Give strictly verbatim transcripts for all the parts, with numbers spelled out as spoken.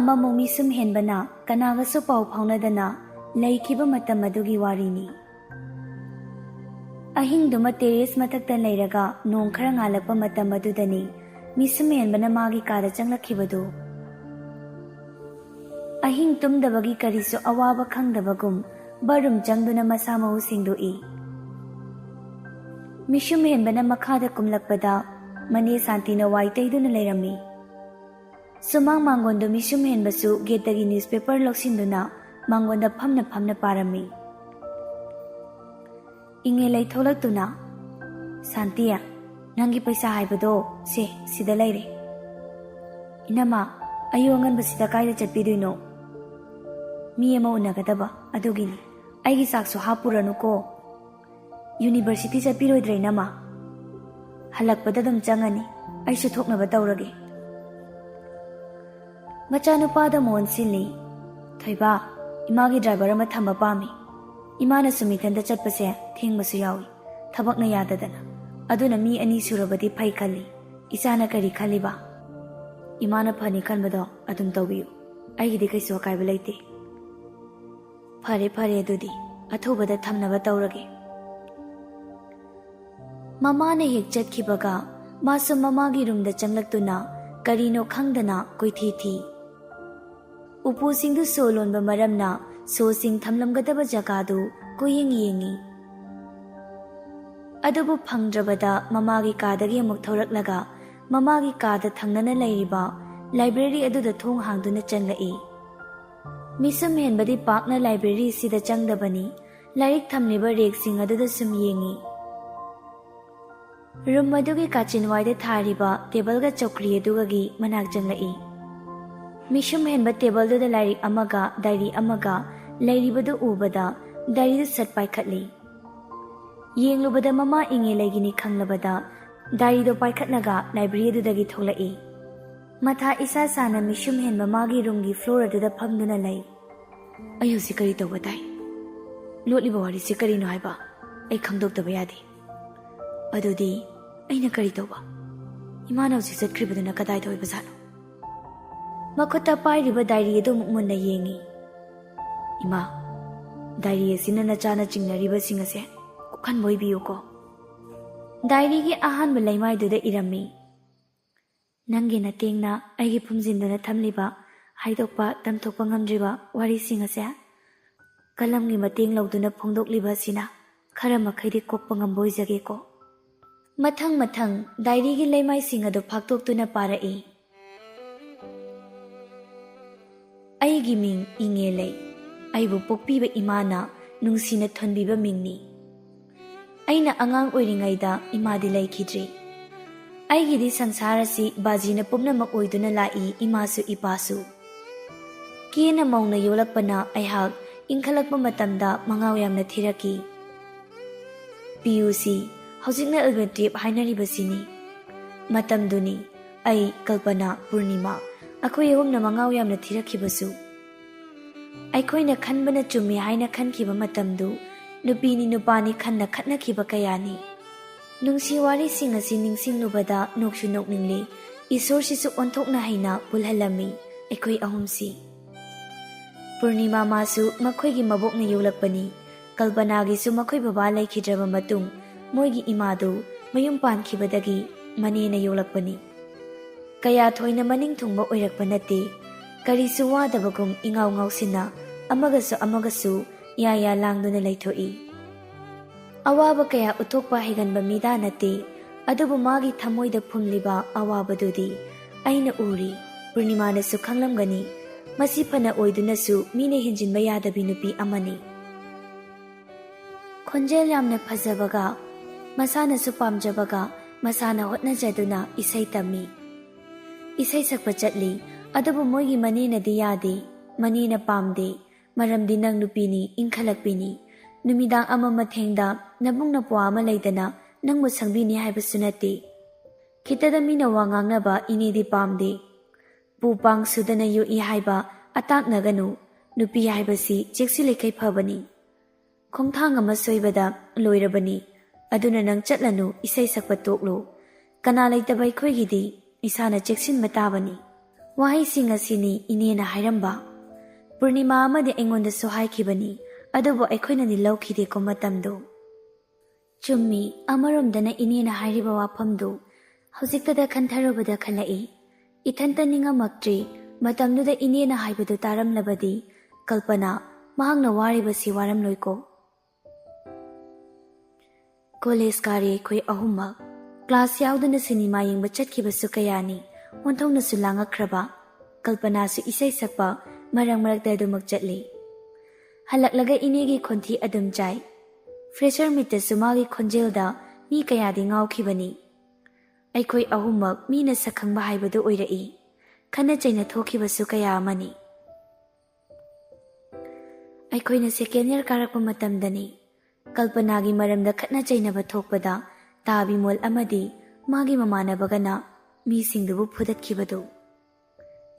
ꯑꯃꯃꯨꯛ ꯃꯤꯁꯨꯝ ꯍꯦꯟꯕꯅ ꯀꯅꯥꯒꯁꯨ ꯄꯥꯎ ꯐꯥꯎꯅꯗꯅ ꯂꯩꯈꯤꯕ ꯃꯇꯝ ꯑꯗꯨꯒꯤ ꯋꯥꯔꯤꯅꯤ꯫ ꯑꯍꯤꯡꯗꯨꯃ terrace ꯃꯊꯛꯇ ꯂꯩꯔꯒ ꯅꯣꯡ ꯈꯔ ꯉꯥꯜꯂꯛꯄ ꯃꯇꯝ ꯑꯗꯨꯗꯅꯤ ꯃꯤꯁꯨꯝ ꯍꯦꯟꯕꯅ ꯃꯥꯒꯤ ꯀꯥꯗ ꯆꯪꯂꯛꯈꯤꯕꯗꯨ꯫ ꯑꯍꯤꯡ ꯇꯨꯝꯗꯕꯒꯤ ꯀꯔꯤꯁꯨ ꯑꯋꯥꯕ ꯈꯪꯗꯕꯒꯨꯝ ꯕꯥꯠꯔꯨꯝ ꯆꯪꯗꯨꯅ ꯃꯁꯥ ꯃꯎ ꯁꯦꯡꯗꯣꯛꯏ꯫ ꯃꯤꯁꯨꯝ ꯍꯦꯟꯕꯅ ꯃꯈꯥꯗ ꯀꯨꯝꯂꯛꯄꯗ ꯃꯅꯦ ꯁꯥꯟꯇꯤꯅ ꯋꯥꯏ ꯇꯩꯗꯨꯅ ꯂꯩꯔꯝꯃꯤ꯫ ꯁꯨꯃꯥꯡ ꯃꯥꯡꯒꯣꯟꯗꯨ ꯃꯤꯁꯨꯝ ꯍꯦꯟꯕꯁꯨ ꯒꯦꯠꯇꯒꯤ newspaper ꯂꯧꯁꯤꯟꯗꯨꯅ ꯃꯥꯡꯒꯣꯟꯗ ꯐꯝꯅ ꯐꯝꯅ ꯄꯥꯔꯝꯃꯤ꯫ ꯏꯉꯦꯂꯩ ꯊꯣꯛꯂꯛꯇꯨꯅ, "ꯁꯥꯟꯇꯤ, ꯅꯪꯒꯤ ꯄꯩꯁꯥ ꯍꯥꯏꯕꯗꯣ ꯁꯦ, ꯁꯤꯗ ꯂꯩꯔꯦ꯫ ꯏꯅꯝꯃ, ꯑꯌꯨꯛ ꯑꯉꯟꯕꯁꯤꯗ ꯀꯥꯏꯗ ꯆꯠꯄꯤꯗꯣꯏꯅꯣ? ꯃꯤ ꯑꯃ ꯎꯅꯒꯗꯕ ꯑꯗꯨꯒꯤꯅꯤ꯫ ꯑꯩꯒꯤ ꯆꯥꯛꯁꯨ ꯍꯥꯞꯄꯨꯔꯅꯨꯀꯣ꯫ University ꯆꯠꯄꯤꯔꯣꯏꯗ꯭ꯔꯦ ꯏꯅꯝꯃ? ꯍꯜꯂꯛꯄꯗ ꯑꯗꯨꯝ ꯆꯪꯉꯅꯤ꯫ ꯑꯩꯁꯨ ꯊꯣꯛꯅꯕ ꯇꯧꯔꯒꯦ꯫" ꯃꯆꯥꯅꯨꯄꯥꯗ ꯃꯣꯟ ꯁꯤꯜꯂꯤ꯫ "ꯊꯣꯏꯕ, ꯏꯃꯥꯒꯤ driver ꯑꯃ ꯊꯝꯕ ꯄꯥꯝꯃꯤ꯫ ꯏꯃꯥꯅ ꯁꯨꯝ ꯏꯊꯟꯇ ꯆꯠꯄꯁꯦ ꯊꯦꯡꯕꯁꯨ ꯌꯥꯎꯏ, ꯊꯕꯛꯅ ꯌꯥꯗꯗꯅ꯫ ꯑꯗꯨꯅ ꯃꯤ ꯑꯅꯤ ꯁꯨꯔꯕꯗꯤ ꯐꯩ ꯈꯜꯂꯤ꯫ ꯏꯆꯥꯅ ꯀꯔꯤ ꯈꯜꯂꯤꯕ?" "ꯏꯃꯥꯅ ꯐꯅꯤ ꯈꯟꯕꯗꯣ ꯑꯗꯨꯝ ꯇꯧꯕꯤꯌꯨ꯫ ꯑꯩꯒꯤꯗꯤ ꯀꯩꯁꯨ ꯑꯀꯥꯏꯕ ꯂꯩꯇꯦ꯫" "ꯐꯔꯦ, ꯐꯔꯦ, ꯑꯗꯨꯗꯤ ꯑꯊꯨꯕꯗ ꯊꯝꯅꯕ ꯇꯧꯔꯒꯦ꯫" ꯃꯃꯥꯅ ꯍꯦꯛ ꯆꯠꯈꯤꯕꯒ ꯃꯥꯁꯨ ꯃꯃꯥꯒꯤ ꯔꯨꯝꯗ ꯆꯪꯂꯛꯇꯨꯅ ꯀꯔꯤꯅꯣ ꯈꯪꯗꯅ ꯀꯣꯏꯊꯤ ꯊꯤ꯫ ꯎꯄꯨꯁꯤꯡꯗꯨ ꯁꯣ ꯂꯣꯟꯕ ꯃꯔꯝꯅ ꯁꯣꯁꯤꯡ ꯊꯝꯂꯝꯒꯗꯕ ꯖꯒꯥꯗꯨ ꯀꯣꯏꯌꯦꯡ ꯌꯦꯡꯉꯤ꯫ ꯑꯗꯨꯕꯨ ꯐꯪꯗ꯭ꯔꯕꯗ ꯃꯃꯥꯒꯤ ꯀꯥꯗꯒꯤ ꯑꯃꯨꯛ ꯊꯣꯔꯛꯂꯒ ꯃꯃꯥꯒꯤ ꯀꯥꯗ ꯊꯪꯅꯅ ꯂꯩꯔꯤꯕ library ꯑꯗꯨꯗ ꯊꯣꯡ ꯍꯥꯡꯗꯨꯅ ꯆꯪꯂꯛꯏ꯫ ꯃꯤꯁꯨꯝ ꯍꯦꯟꯕꯗꯤ ꯄꯥꯛꯅ library ꯁꯤꯗ ꯆꯪꯗꯕꯅꯤ꯫ ꯂꯥꯏꯔꯤꯛ ꯊꯝꯂꯤꯕ rackꯁꯤꯡ ꯑꯗꯨꯗ ꯁꯨꯝ ꯌꯦꯡꯉꯤ꯫ ꯔꯨꯝ ꯑꯗꯨꯒꯤ ꯀꯥꯆꯤꯟꯋꯥꯏꯗ ꯊꯥꯔꯤꯕ ꯇꯦꯕꯜꯒ ꯆꯧꯀ꯭ꯔꯤ ꯑꯗꯨꯒꯒꯤ ꯃꯅꯥꯛ ꯆꯪꯂꯛꯏ꯫ ꯃꯤꯁꯨꯝ ꯍꯦꯟꯕ ꯇꯦꯕꯜꯗꯨꯗ ꯂꯥꯏꯔꯤꯛ ꯑꯃꯒ diary ꯑꯃꯒ ꯂꯩꯔꯤꯕꯗꯨ ꯎꯕꯗ diaryꯗꯨ ꯁꯠ ꯄꯥꯏꯈꯠꯂꯤ꯫ ꯌꯦꯡꯂꯨꯕꯗ ꯃꯃꯥ ꯏꯉꯦꯂꯩꯒꯤꯅꯤ ꯈꯪꯂꯕꯗ diaryꯗꯨ ꯄꯥꯏꯈꯠꯂꯒ library ꯑꯗꯨꯗꯒꯤ ꯊꯣꯛꯂꯛꯏ꯫ ꯃꯊꯥ ꯏꯁꯥ ꯁꯥꯅ ꯃꯤꯁꯨꯝ ꯍꯦꯟꯕ ꯃꯥꯒꯤ ꯔꯨꯝꯒꯤ floor ꯑꯗꯨꯗ ꯐꯝꯗꯨꯅ ꯂꯩ꯫ "ꯑꯩ ꯍꯧꯖꯤꯛ ꯀꯔꯤ ꯇꯧꯕ ꯇꯥꯏ? ꯂꯣꯠꯂꯤꯕ ꯋꯥꯔꯤꯁꯤ ꯀꯔꯤꯅꯣ ꯍꯥꯏꯕ ꯑꯩ ꯈꯪꯗꯣꯛꯇꯕ ꯌꯥꯗꯦ꯫ ꯑꯗꯨꯗꯤ ꯑꯩꯅ ꯀꯔꯤ ꯇꯧꯕ? ꯏꯃꯥꯅ ꯍꯧꯖꯤꯛ ꯆꯠꯈ꯭ꯔꯤꯕꯗꯨꯅ ꯀꯗꯥꯏꯗ ꯑꯣꯏꯕꯖꯥꯠꯅꯣ?" ꯃꯈꯨꯠꯇ ꯄꯥꯏꯔꯤꯕ ꯗꯥꯏꯔꯤ ꯑꯗꯨ ꯑꯃꯨꯛ ꯃꯨꯟꯅ ꯌꯦꯡꯉꯤ꯫ "ꯏꯃꯥ, ꯗꯥꯏꯔꯤ ꯑꯁꯤꯅ ꯅꯆꯥꯅ ꯆꯤꯡꯅꯔꯤꯕꯁꯤꯡ ꯑꯁꯦ ꯀꯣꯛꯍꯟꯕ ꯑꯣꯏꯕꯤꯌꯨꯀꯣ꯫" ꯗꯥꯏꯔꯤꯒꯤ ꯑꯍꯥꯟꯕ ꯂꯩꯃꯥꯏꯗꯨꯗ ꯏꯔꯝꯃꯤ, "ꯅꯪꯒꯤ ꯅꯇꯦꯡꯅ ꯑꯩꯒꯤ ꯐꯨꯝꯖꯤꯟꯗꯨꯅ ꯊꯝꯂꯤꯕ, ꯍꯥꯏꯗꯣꯛꯄ ꯇꯝꯊꯣꯛꯄ ꯉꯝꯗ꯭ꯔꯤꯕ ꯋꯥꯔꯤꯁꯤꯡ ꯑꯁꯦ ꯀꯂꯝꯒꯤ ꯃꯇꯦꯡ ꯂꯧꯗꯨꯅ ꯐꯣꯡꯗꯣꯛꯂꯤꯕ ꯑꯁꯤꯅ ꯈꯔ ꯃꯈꯩꯗꯤ ꯀꯣꯛꯄ ꯉꯝꯕ ꯑꯣꯏꯖꯒꯦꯀꯣ꯫" ꯃꯊꯪ ꯃꯊꯪ ꯗꯥꯏꯔꯤꯒꯤ ꯂꯩꯃꯥꯏꯁꯤꯡ ꯑꯗꯨ ꯐꯥꯛꯇꯣꯛꯇꯨꯅ ꯄꯥꯔꯛꯏ꯫ "ꯑꯩꯒꯤ ꯃꯤꯡ ꯏꯉꯦ ꯂꯩ꯫ ꯑꯩꯕꯨ ꯄꯣꯛꯄꯤꯕ ꯏꯃꯥꯅ ꯅꯨꯡꯁꯤꯅ ꯊꯣꯟꯕꯤꯕ ꯃꯤꯡꯅꯤ꯫ ꯑꯩꯅ ꯑꯉꯥꯡ ꯑꯣꯏꯔꯤꯉꯩꯗ ꯏꯃꯥꯗꯤ ꯂꯩꯈꯤꯗ꯭ꯔꯤ꯫ ꯑꯩꯒꯤꯗꯤ ꯁꯪꯁꯥꯔ ꯑꯁꯤ ꯕꯥꯖꯤꯅ ꯄꯨꯝꯅꯃꯛ ꯑꯣꯏꯗꯨꯅ ꯂꯥꯛꯏ, ꯏꯃꯥꯁꯨ ꯏꯄꯥꯁꯨ꯫ ꯀꯦꯅ ꯃꯧꯅ ꯌꯣꯛꯂꯛꯄꯅ ꯑꯩꯍꯥꯛ ꯏꯟꯈꯠꯂꯛꯄ ꯃꯇꯝꯗ ꯃꯉꯥꯎ ꯌꯥꯝꯅ ꯊꯤꯔꯛꯈꯤ꯫ ꯄꯤ ꯌꯨ ꯁꯤ, ꯍꯧꯖꯤꯛꯅ ꯑꯦꯂꯚꯦꯟ ꯇꯨꯌꯦꯜꯐ ꯍꯥꯏꯅꯔꯤꯕꯁꯤꯅꯤ꯫ ꯃꯇꯝꯗꯨꯅꯤ ꯑꯩ, ꯀꯜꯄꯅꯥ, ꯄꯨꯔꯅꯤꯃꯥ, ꯑꯩꯈꯣꯏ ꯑꯍꯨꯝꯅ ꯃꯉꯥꯎ ꯌꯥꯝꯅ ꯊꯤꯔꯛꯈꯤꯕꯁꯨ꯫ ꯑꯩꯈꯣꯏꯅ ꯈꯟꯕꯅ ꯆꯨꯝꯃꯤ ꯍꯥꯏꯅ ꯈꯟꯈꯤꯕ ꯃꯇꯝꯗꯨ ꯅꯨꯄꯤꯅꯤ ꯅꯨꯄꯥꯅꯤ ꯈꯟꯅ ꯈꯠꯅꯈꯤꯕ ꯀꯌꯥꯅꯤ꯫ ꯅꯨꯡꯁꯤ ꯋꯥꯔꯤꯁꯤꯡ ꯑꯁꯤ ꯅꯤꯡꯁꯤꯡꯂꯨꯕꯗ ꯅꯣꯛꯁꯨ ꯅꯣꯛꯅꯤꯡꯂꯤ꯫ ꯏꯁꯣꯔꯁꯤꯁꯨ ꯑꯣꯟꯊꯣꯛꯅ ꯍꯩꯅ ꯄꯨꯜꯍꯜꯂꯝꯃꯤ ꯑꯩꯈꯣꯏ ꯑꯍꯨꯝꯁꯤ꯫ ꯄꯨꯔꯅꯤꯃꯥ ꯃꯥꯁꯨ ꯃꯈꯣꯏꯒꯤ ꯃꯕꯣꯛꯅ ꯌꯣꯛꯂꯛꯄꯅꯤ꯫ ꯀꯜꯄꯅꯥꯒꯤꯁꯨ ꯃꯈꯣꯏ ꯕꯕꯥ ꯂꯩꯈꯤꯗ꯭ꯔꯕ ꯃꯇꯨꯡ ꯃꯣꯏꯒꯤ ꯏꯃꯥꯗꯨ ꯃꯌꯨꯝ ꯄꯥꯟꯈꯤꯕꯗꯒꯤ ꯃꯅꯦꯅ ꯌꯣꯛꯂꯛꯄꯅꯤ꯫ ꯀꯌꯥ ꯊꯣꯏꯅ ꯃꯅꯤꯡ ꯊꯨꯡꯕ ꯑꯣꯏꯔꯛꯄ ꯅꯠꯇꯦ꯫ ꯀꯔꯤꯁꯨ ꯋꯥꯗꯕꯒꯨꯝ ꯏꯉꯥꯎ ꯉꯥꯎꯁꯤꯟꯅ ꯑꯃꯒꯁꯨ ꯑꯃꯒꯁꯨ ꯌꯥ ꯌꯥ ꯂꯥꯡꯗꯨꯅ ꯂꯩꯊꯣꯛꯏ꯫ ꯑꯋꯥꯕ ꯀꯌꯥ ꯎꯠꯊꯣꯛꯄ ꯍꯩꯒꯟꯕ ꯃꯤꯗꯥ ꯅꯠꯇꯦ꯫ ꯑꯗꯨꯕꯨ ꯃꯥꯒꯤ ꯊꯃꯣꯏꯗ ꯐꯨꯝꯂꯤꯕ ꯑꯋꯥꯕꯗꯨꯗꯤ ꯑꯩꯅ ꯎꯔꯤ꯫ ꯄꯨꯔꯅꯤꯃꯥꯅꯁꯨ ꯈꯪꯂꯝꯒꯅꯤ꯫ ꯃꯁꯤ ꯐꯅ ꯑꯣꯏꯗꯨꯅꯁꯨ ꯃꯤꯅ ꯍꯦꯟꯖꯤꯟꯕ ꯌꯥꯗꯕꯤ ꯅꯨꯄꯤ ꯑꯃꯅꯤ꯫ ꯈꯣꯟꯖꯦꯜ ꯌꯥꯝꯅ ꯐꯖꯕꯒ, ꯃꯁꯥꯅꯁꯨ ꯄꯥꯝꯖꯕꯒ, ꯃꯁꯥꯅ ꯍꯣꯠꯅꯖꯗꯨꯅ ꯏꯁꯩ ꯇꯝꯃꯤ꯫ ꯏꯁꯩ ꯁꯛꯄ ꯆꯠꯂꯤ, ꯑꯗꯨꯕꯨ ꯃꯣꯏꯒꯤ ꯃꯅꯦꯅꯗꯤ ꯌꯥꯗꯦ꯫ ꯃꯅꯦꯅ ꯄꯥꯝꯗꯦ, ꯃꯔꯝꯗꯤ ꯅꯪ ꯅꯨꯄꯤꯅꯤ, ꯏꯟꯈꯠꯂꯛꯄꯤꯅꯤ꯫ ꯅꯨꯃꯤꯗꯥꯡ ꯑꯃ ꯃꯊꯦꯡꯗ ꯅꯕꯨꯡ ꯅꯄ꯭ꯋꯥ ꯑꯃ ꯂꯩꯗꯅ ꯅꯪꯕꯨ ꯁꯪꯕꯤꯅꯤ ꯍꯥꯏꯕꯁꯨ ꯅꯠꯇꯦ꯫ ꯈꯤꯇꯗ ꯃꯤꯅ ꯋꯥ ꯉꯥꯡꯅꯕ ꯏꯅꯦꯗꯤ ꯄꯥꯝꯗꯦ꯫ ꯄꯨ ꯄꯥꯡ ꯁꯨꯗꯅ ꯌꯣꯛꯏ ꯍꯥꯏꯕ ꯑꯇꯥꯛꯅꯒꯅꯨ꯫ ꯅꯨꯄꯤ ꯍꯥꯏꯕꯁꯤ ꯆꯦꯛꯁꯤꯜꯂꯤꯈꯩ ꯐꯕꯅꯤ꯫ ꯈꯣꯡꯊꯥꯡ ꯑꯃ ꯁꯣꯏꯕꯗ ꯂꯣꯏꯔꯕꯅꯤ꯫ ꯑꯗꯨꯅ ꯅꯪ ꯆꯠꯂꯅꯨ, ꯏꯁꯩ ꯁꯛꯄ ꯇꯣꯛꯂꯨ꯫ ꯀꯅꯥ ꯂꯩꯇꯕ ꯑꯩꯈꯣꯏꯒꯤꯗꯤ ꯏꯁꯥꯅ ꯆꯦꯛꯁꯤꯟꯕ ꯇꯥꯕꯅꯤ꯫ ꯋꯥꯍꯩꯁꯤꯡ ꯑꯁꯤꯅꯤ ꯏꯅꯦꯅ ꯍꯥꯏꯔꯝꯕ꯫ ꯄꯨꯔꯅꯤꯃꯥ ꯑꯃꯗꯤ ꯑꯩꯉꯣꯟꯗꯁꯨ ꯍꯥꯏꯈꯤꯕꯅꯤ, ꯑꯗꯨꯕꯨ ꯑꯩꯈꯣꯏꯅꯗꯤ ꯂꯧꯈꯤꯗꯦꯀꯣ ꯃꯇꯝꯗꯨ꯫ ꯆꯨꯝꯃꯤ, ꯑꯃꯔꯣꯝꯗꯅ ꯏꯅꯦꯅ ꯍꯥꯏꯔꯤꯕ ꯋꯥꯐꯝꯗꯨ ꯍꯧꯖꯤꯛꯇꯗ ꯈꯟꯊꯔꯨꯕꯗ ꯈꯜꯂꯛꯏ꯫ ꯏꯊꯟꯇ ꯅꯤꯡꯉꯝꯃꯛꯇ꯭ꯔꯤ, ꯃꯇꯝꯗꯨꯗ ꯏꯅꯦꯅ ꯍꯥꯏꯕꯗꯨ ꯇꯥꯔꯝꯂꯕꯗꯤ ꯀꯜꯄꯅꯥ ꯃꯍꯥꯛꯅ ꯋꯥꯔꯤꯕꯁꯤ ꯋꯥꯔꯝꯂꯣꯏꯀꯣ꯫ ꯀꯣꯂꯦꯖ ꯀꯥꯔꯦ ꯑꯩꯈꯣꯏ ꯑꯍꯨꯝꯃꯛ꯫ ꯀ꯭ꯂꯥꯁ ꯌꯥꯎꯗꯅ ꯁꯤꯅꯦꯃꯥ ꯌꯦꯡꯕ ꯆꯠꯈꯤꯕꯁꯨ ꯀꯌꯥꯅꯤ꯫ ꯑꯣꯟꯊꯣꯛꯅꯁꯨ ꯂꯥꯡꯉꯛꯈ꯭ꯔꯕ꯫ ꯀꯜꯄꯅꯥꯁꯨ ꯏꯁꯩ ꯁꯛꯄ ꯃꯔꯛ ꯃꯔꯛꯇ ꯑꯗꯨꯃꯛ ꯆꯠꯂꯤ꯫ ꯍꯜꯂꯛꯂꯒ ꯏꯅꯦꯒꯤ ꯈꯣꯟꯊꯤ ꯑꯗꯨꯝ ꯆꯥꯏ꯫ ꯐ꯭ꯔꯦꯁꯔ ꯃꯤꯠꯇꯁꯨ ꯃꯥꯒꯤ ꯈꯣꯟꯖꯦꯜꯗ ꯃꯤ ꯀꯌꯥꯗꯤ ꯉꯥꯎꯈꯤꯕꯅꯤ꯫ ꯑꯩꯈꯣꯏ ꯑꯍꯨꯝꯃꯛ ꯃꯤꯅ ꯁꯛꯈꯪꯕ ꯍꯥꯏꯕꯗꯨ ꯑꯣꯏꯔꯛꯏ꯫ ꯈꯠꯅ ꯆꯩꯅ ꯊꯣꯛꯈꯤꯕꯁꯨ ꯀꯌꯥ ꯑꯃꯅꯤ꯫ ꯑꯩꯈꯣꯏꯅ ꯁꯦꯀꯦꯟ ꯏꯌꯔ ꯀꯥꯔꯛꯄ ꯃꯇꯝꯗꯅꯤ꯫ ꯀꯜꯄꯅꯥꯒꯤ ꯃꯔꯝꯗ ꯈꯠꯅ ꯆꯩꯅꯕ ꯊꯣꯛꯄꯗ ꯇꯥ ꯕꯤꯃꯣꯜ ꯑꯃꯗꯤ ꯃꯥꯒꯤ ꯃꯃꯥꯟꯅꯕꯒꯅ ꯃꯤꯁꯤꯡꯗꯨꯕꯨ ꯐꯨꯗꯠꯈꯤꯕꯗꯨ꯫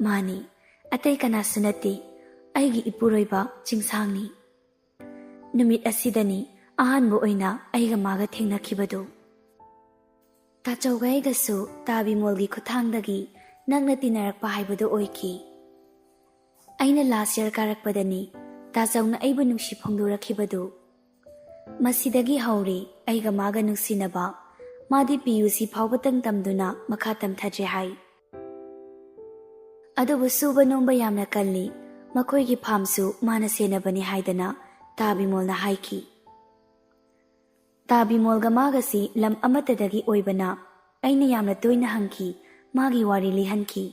ꯃꯥꯅꯤ, ꯑꯇꯩ ꯀꯅꯥꯁꯨ ꯅꯠꯇꯦ, ꯑꯩꯒꯤ ꯏꯄꯨꯔꯣꯏꯕ ꯆꯤꯡꯁꯥꯡꯅꯤ꯫ ꯅꯨꯃꯤꯠ ꯑꯁꯤꯗꯅꯤ ꯑꯍꯥꯟꯕ ꯑꯣꯏꯅ ꯑꯩꯒ ꯃꯥꯒ ꯊꯦꯡꯅꯈꯤꯕꯗꯨ꯫ ꯇꯥꯆꯧꯒ ꯑꯩꯒꯁꯨ ꯇꯥ ꯕꯤꯃꯣꯜꯒꯤ ꯈꯨꯠꯊꯥꯡꯗꯒꯤ ꯅꯛꯅ ꯇꯤꯟꯅꯔꯛꯄ ꯍꯥꯏꯕꯗꯨ ꯑꯣꯏꯈꯤ꯫ ꯑꯩꯅ ꯂꯥꯁ ꯏꯌꯔ ꯀꯥꯔꯛꯄꯗꯅꯤ ꯇꯥꯆꯧꯅ ꯑꯩꯕꯨ ꯅꯨꯡꯁꯤ ꯐꯣꯡꯗꯣꯔꯛꯈꯤꯕꯗꯨ꯫ ꯃꯁꯤꯗꯒꯤ ꯍꯧꯔꯦ ꯑꯩꯒ ꯃꯥꯒ ꯅꯨꯡꯁꯤꯅꯕ꯫ ꯃꯥꯗꯤ ꯄꯤ ꯌꯨ ꯁꯤ ꯐꯥꯎꯕꯇꯪ ꯇꯝꯗꯨꯅ ꯃꯈꯥ ꯇꯝꯊꯗ꯭ꯔꯦ ꯍꯥꯏ꯫ ꯑꯗꯨꯕꯨ ꯁꯨꯕ ꯅꯣꯝꯕ ꯌꯥꯝꯅ ꯀꯜꯂꯤ, ꯃꯈꯣꯏꯒꯤ ꯐꯥꯝꯁꯨ ꯃꯥꯅ ꯁꯦꯟꯅꯕꯅꯤ ꯍꯥꯏꯗꯅ ꯇꯥ ꯕꯤꯃꯣꯜꯅ ꯍꯥꯏꯈꯤ꯫ ꯇꯥ ꯕꯤꯃꯣꯜꯒ ꯃꯥꯒꯁꯤ ꯂꯝ ꯑꯃꯠꯇꯗꯒꯤ ꯑꯣꯏꯕꯅ ꯑꯩꯅ ꯌꯥꯝꯅ ꯇꯣꯏꯅ ꯍꯪꯈꯤ, ꯃꯥꯒꯤ ꯋꯥꯔꯤ ꯂꯤꯍꯟꯈꯤ꯫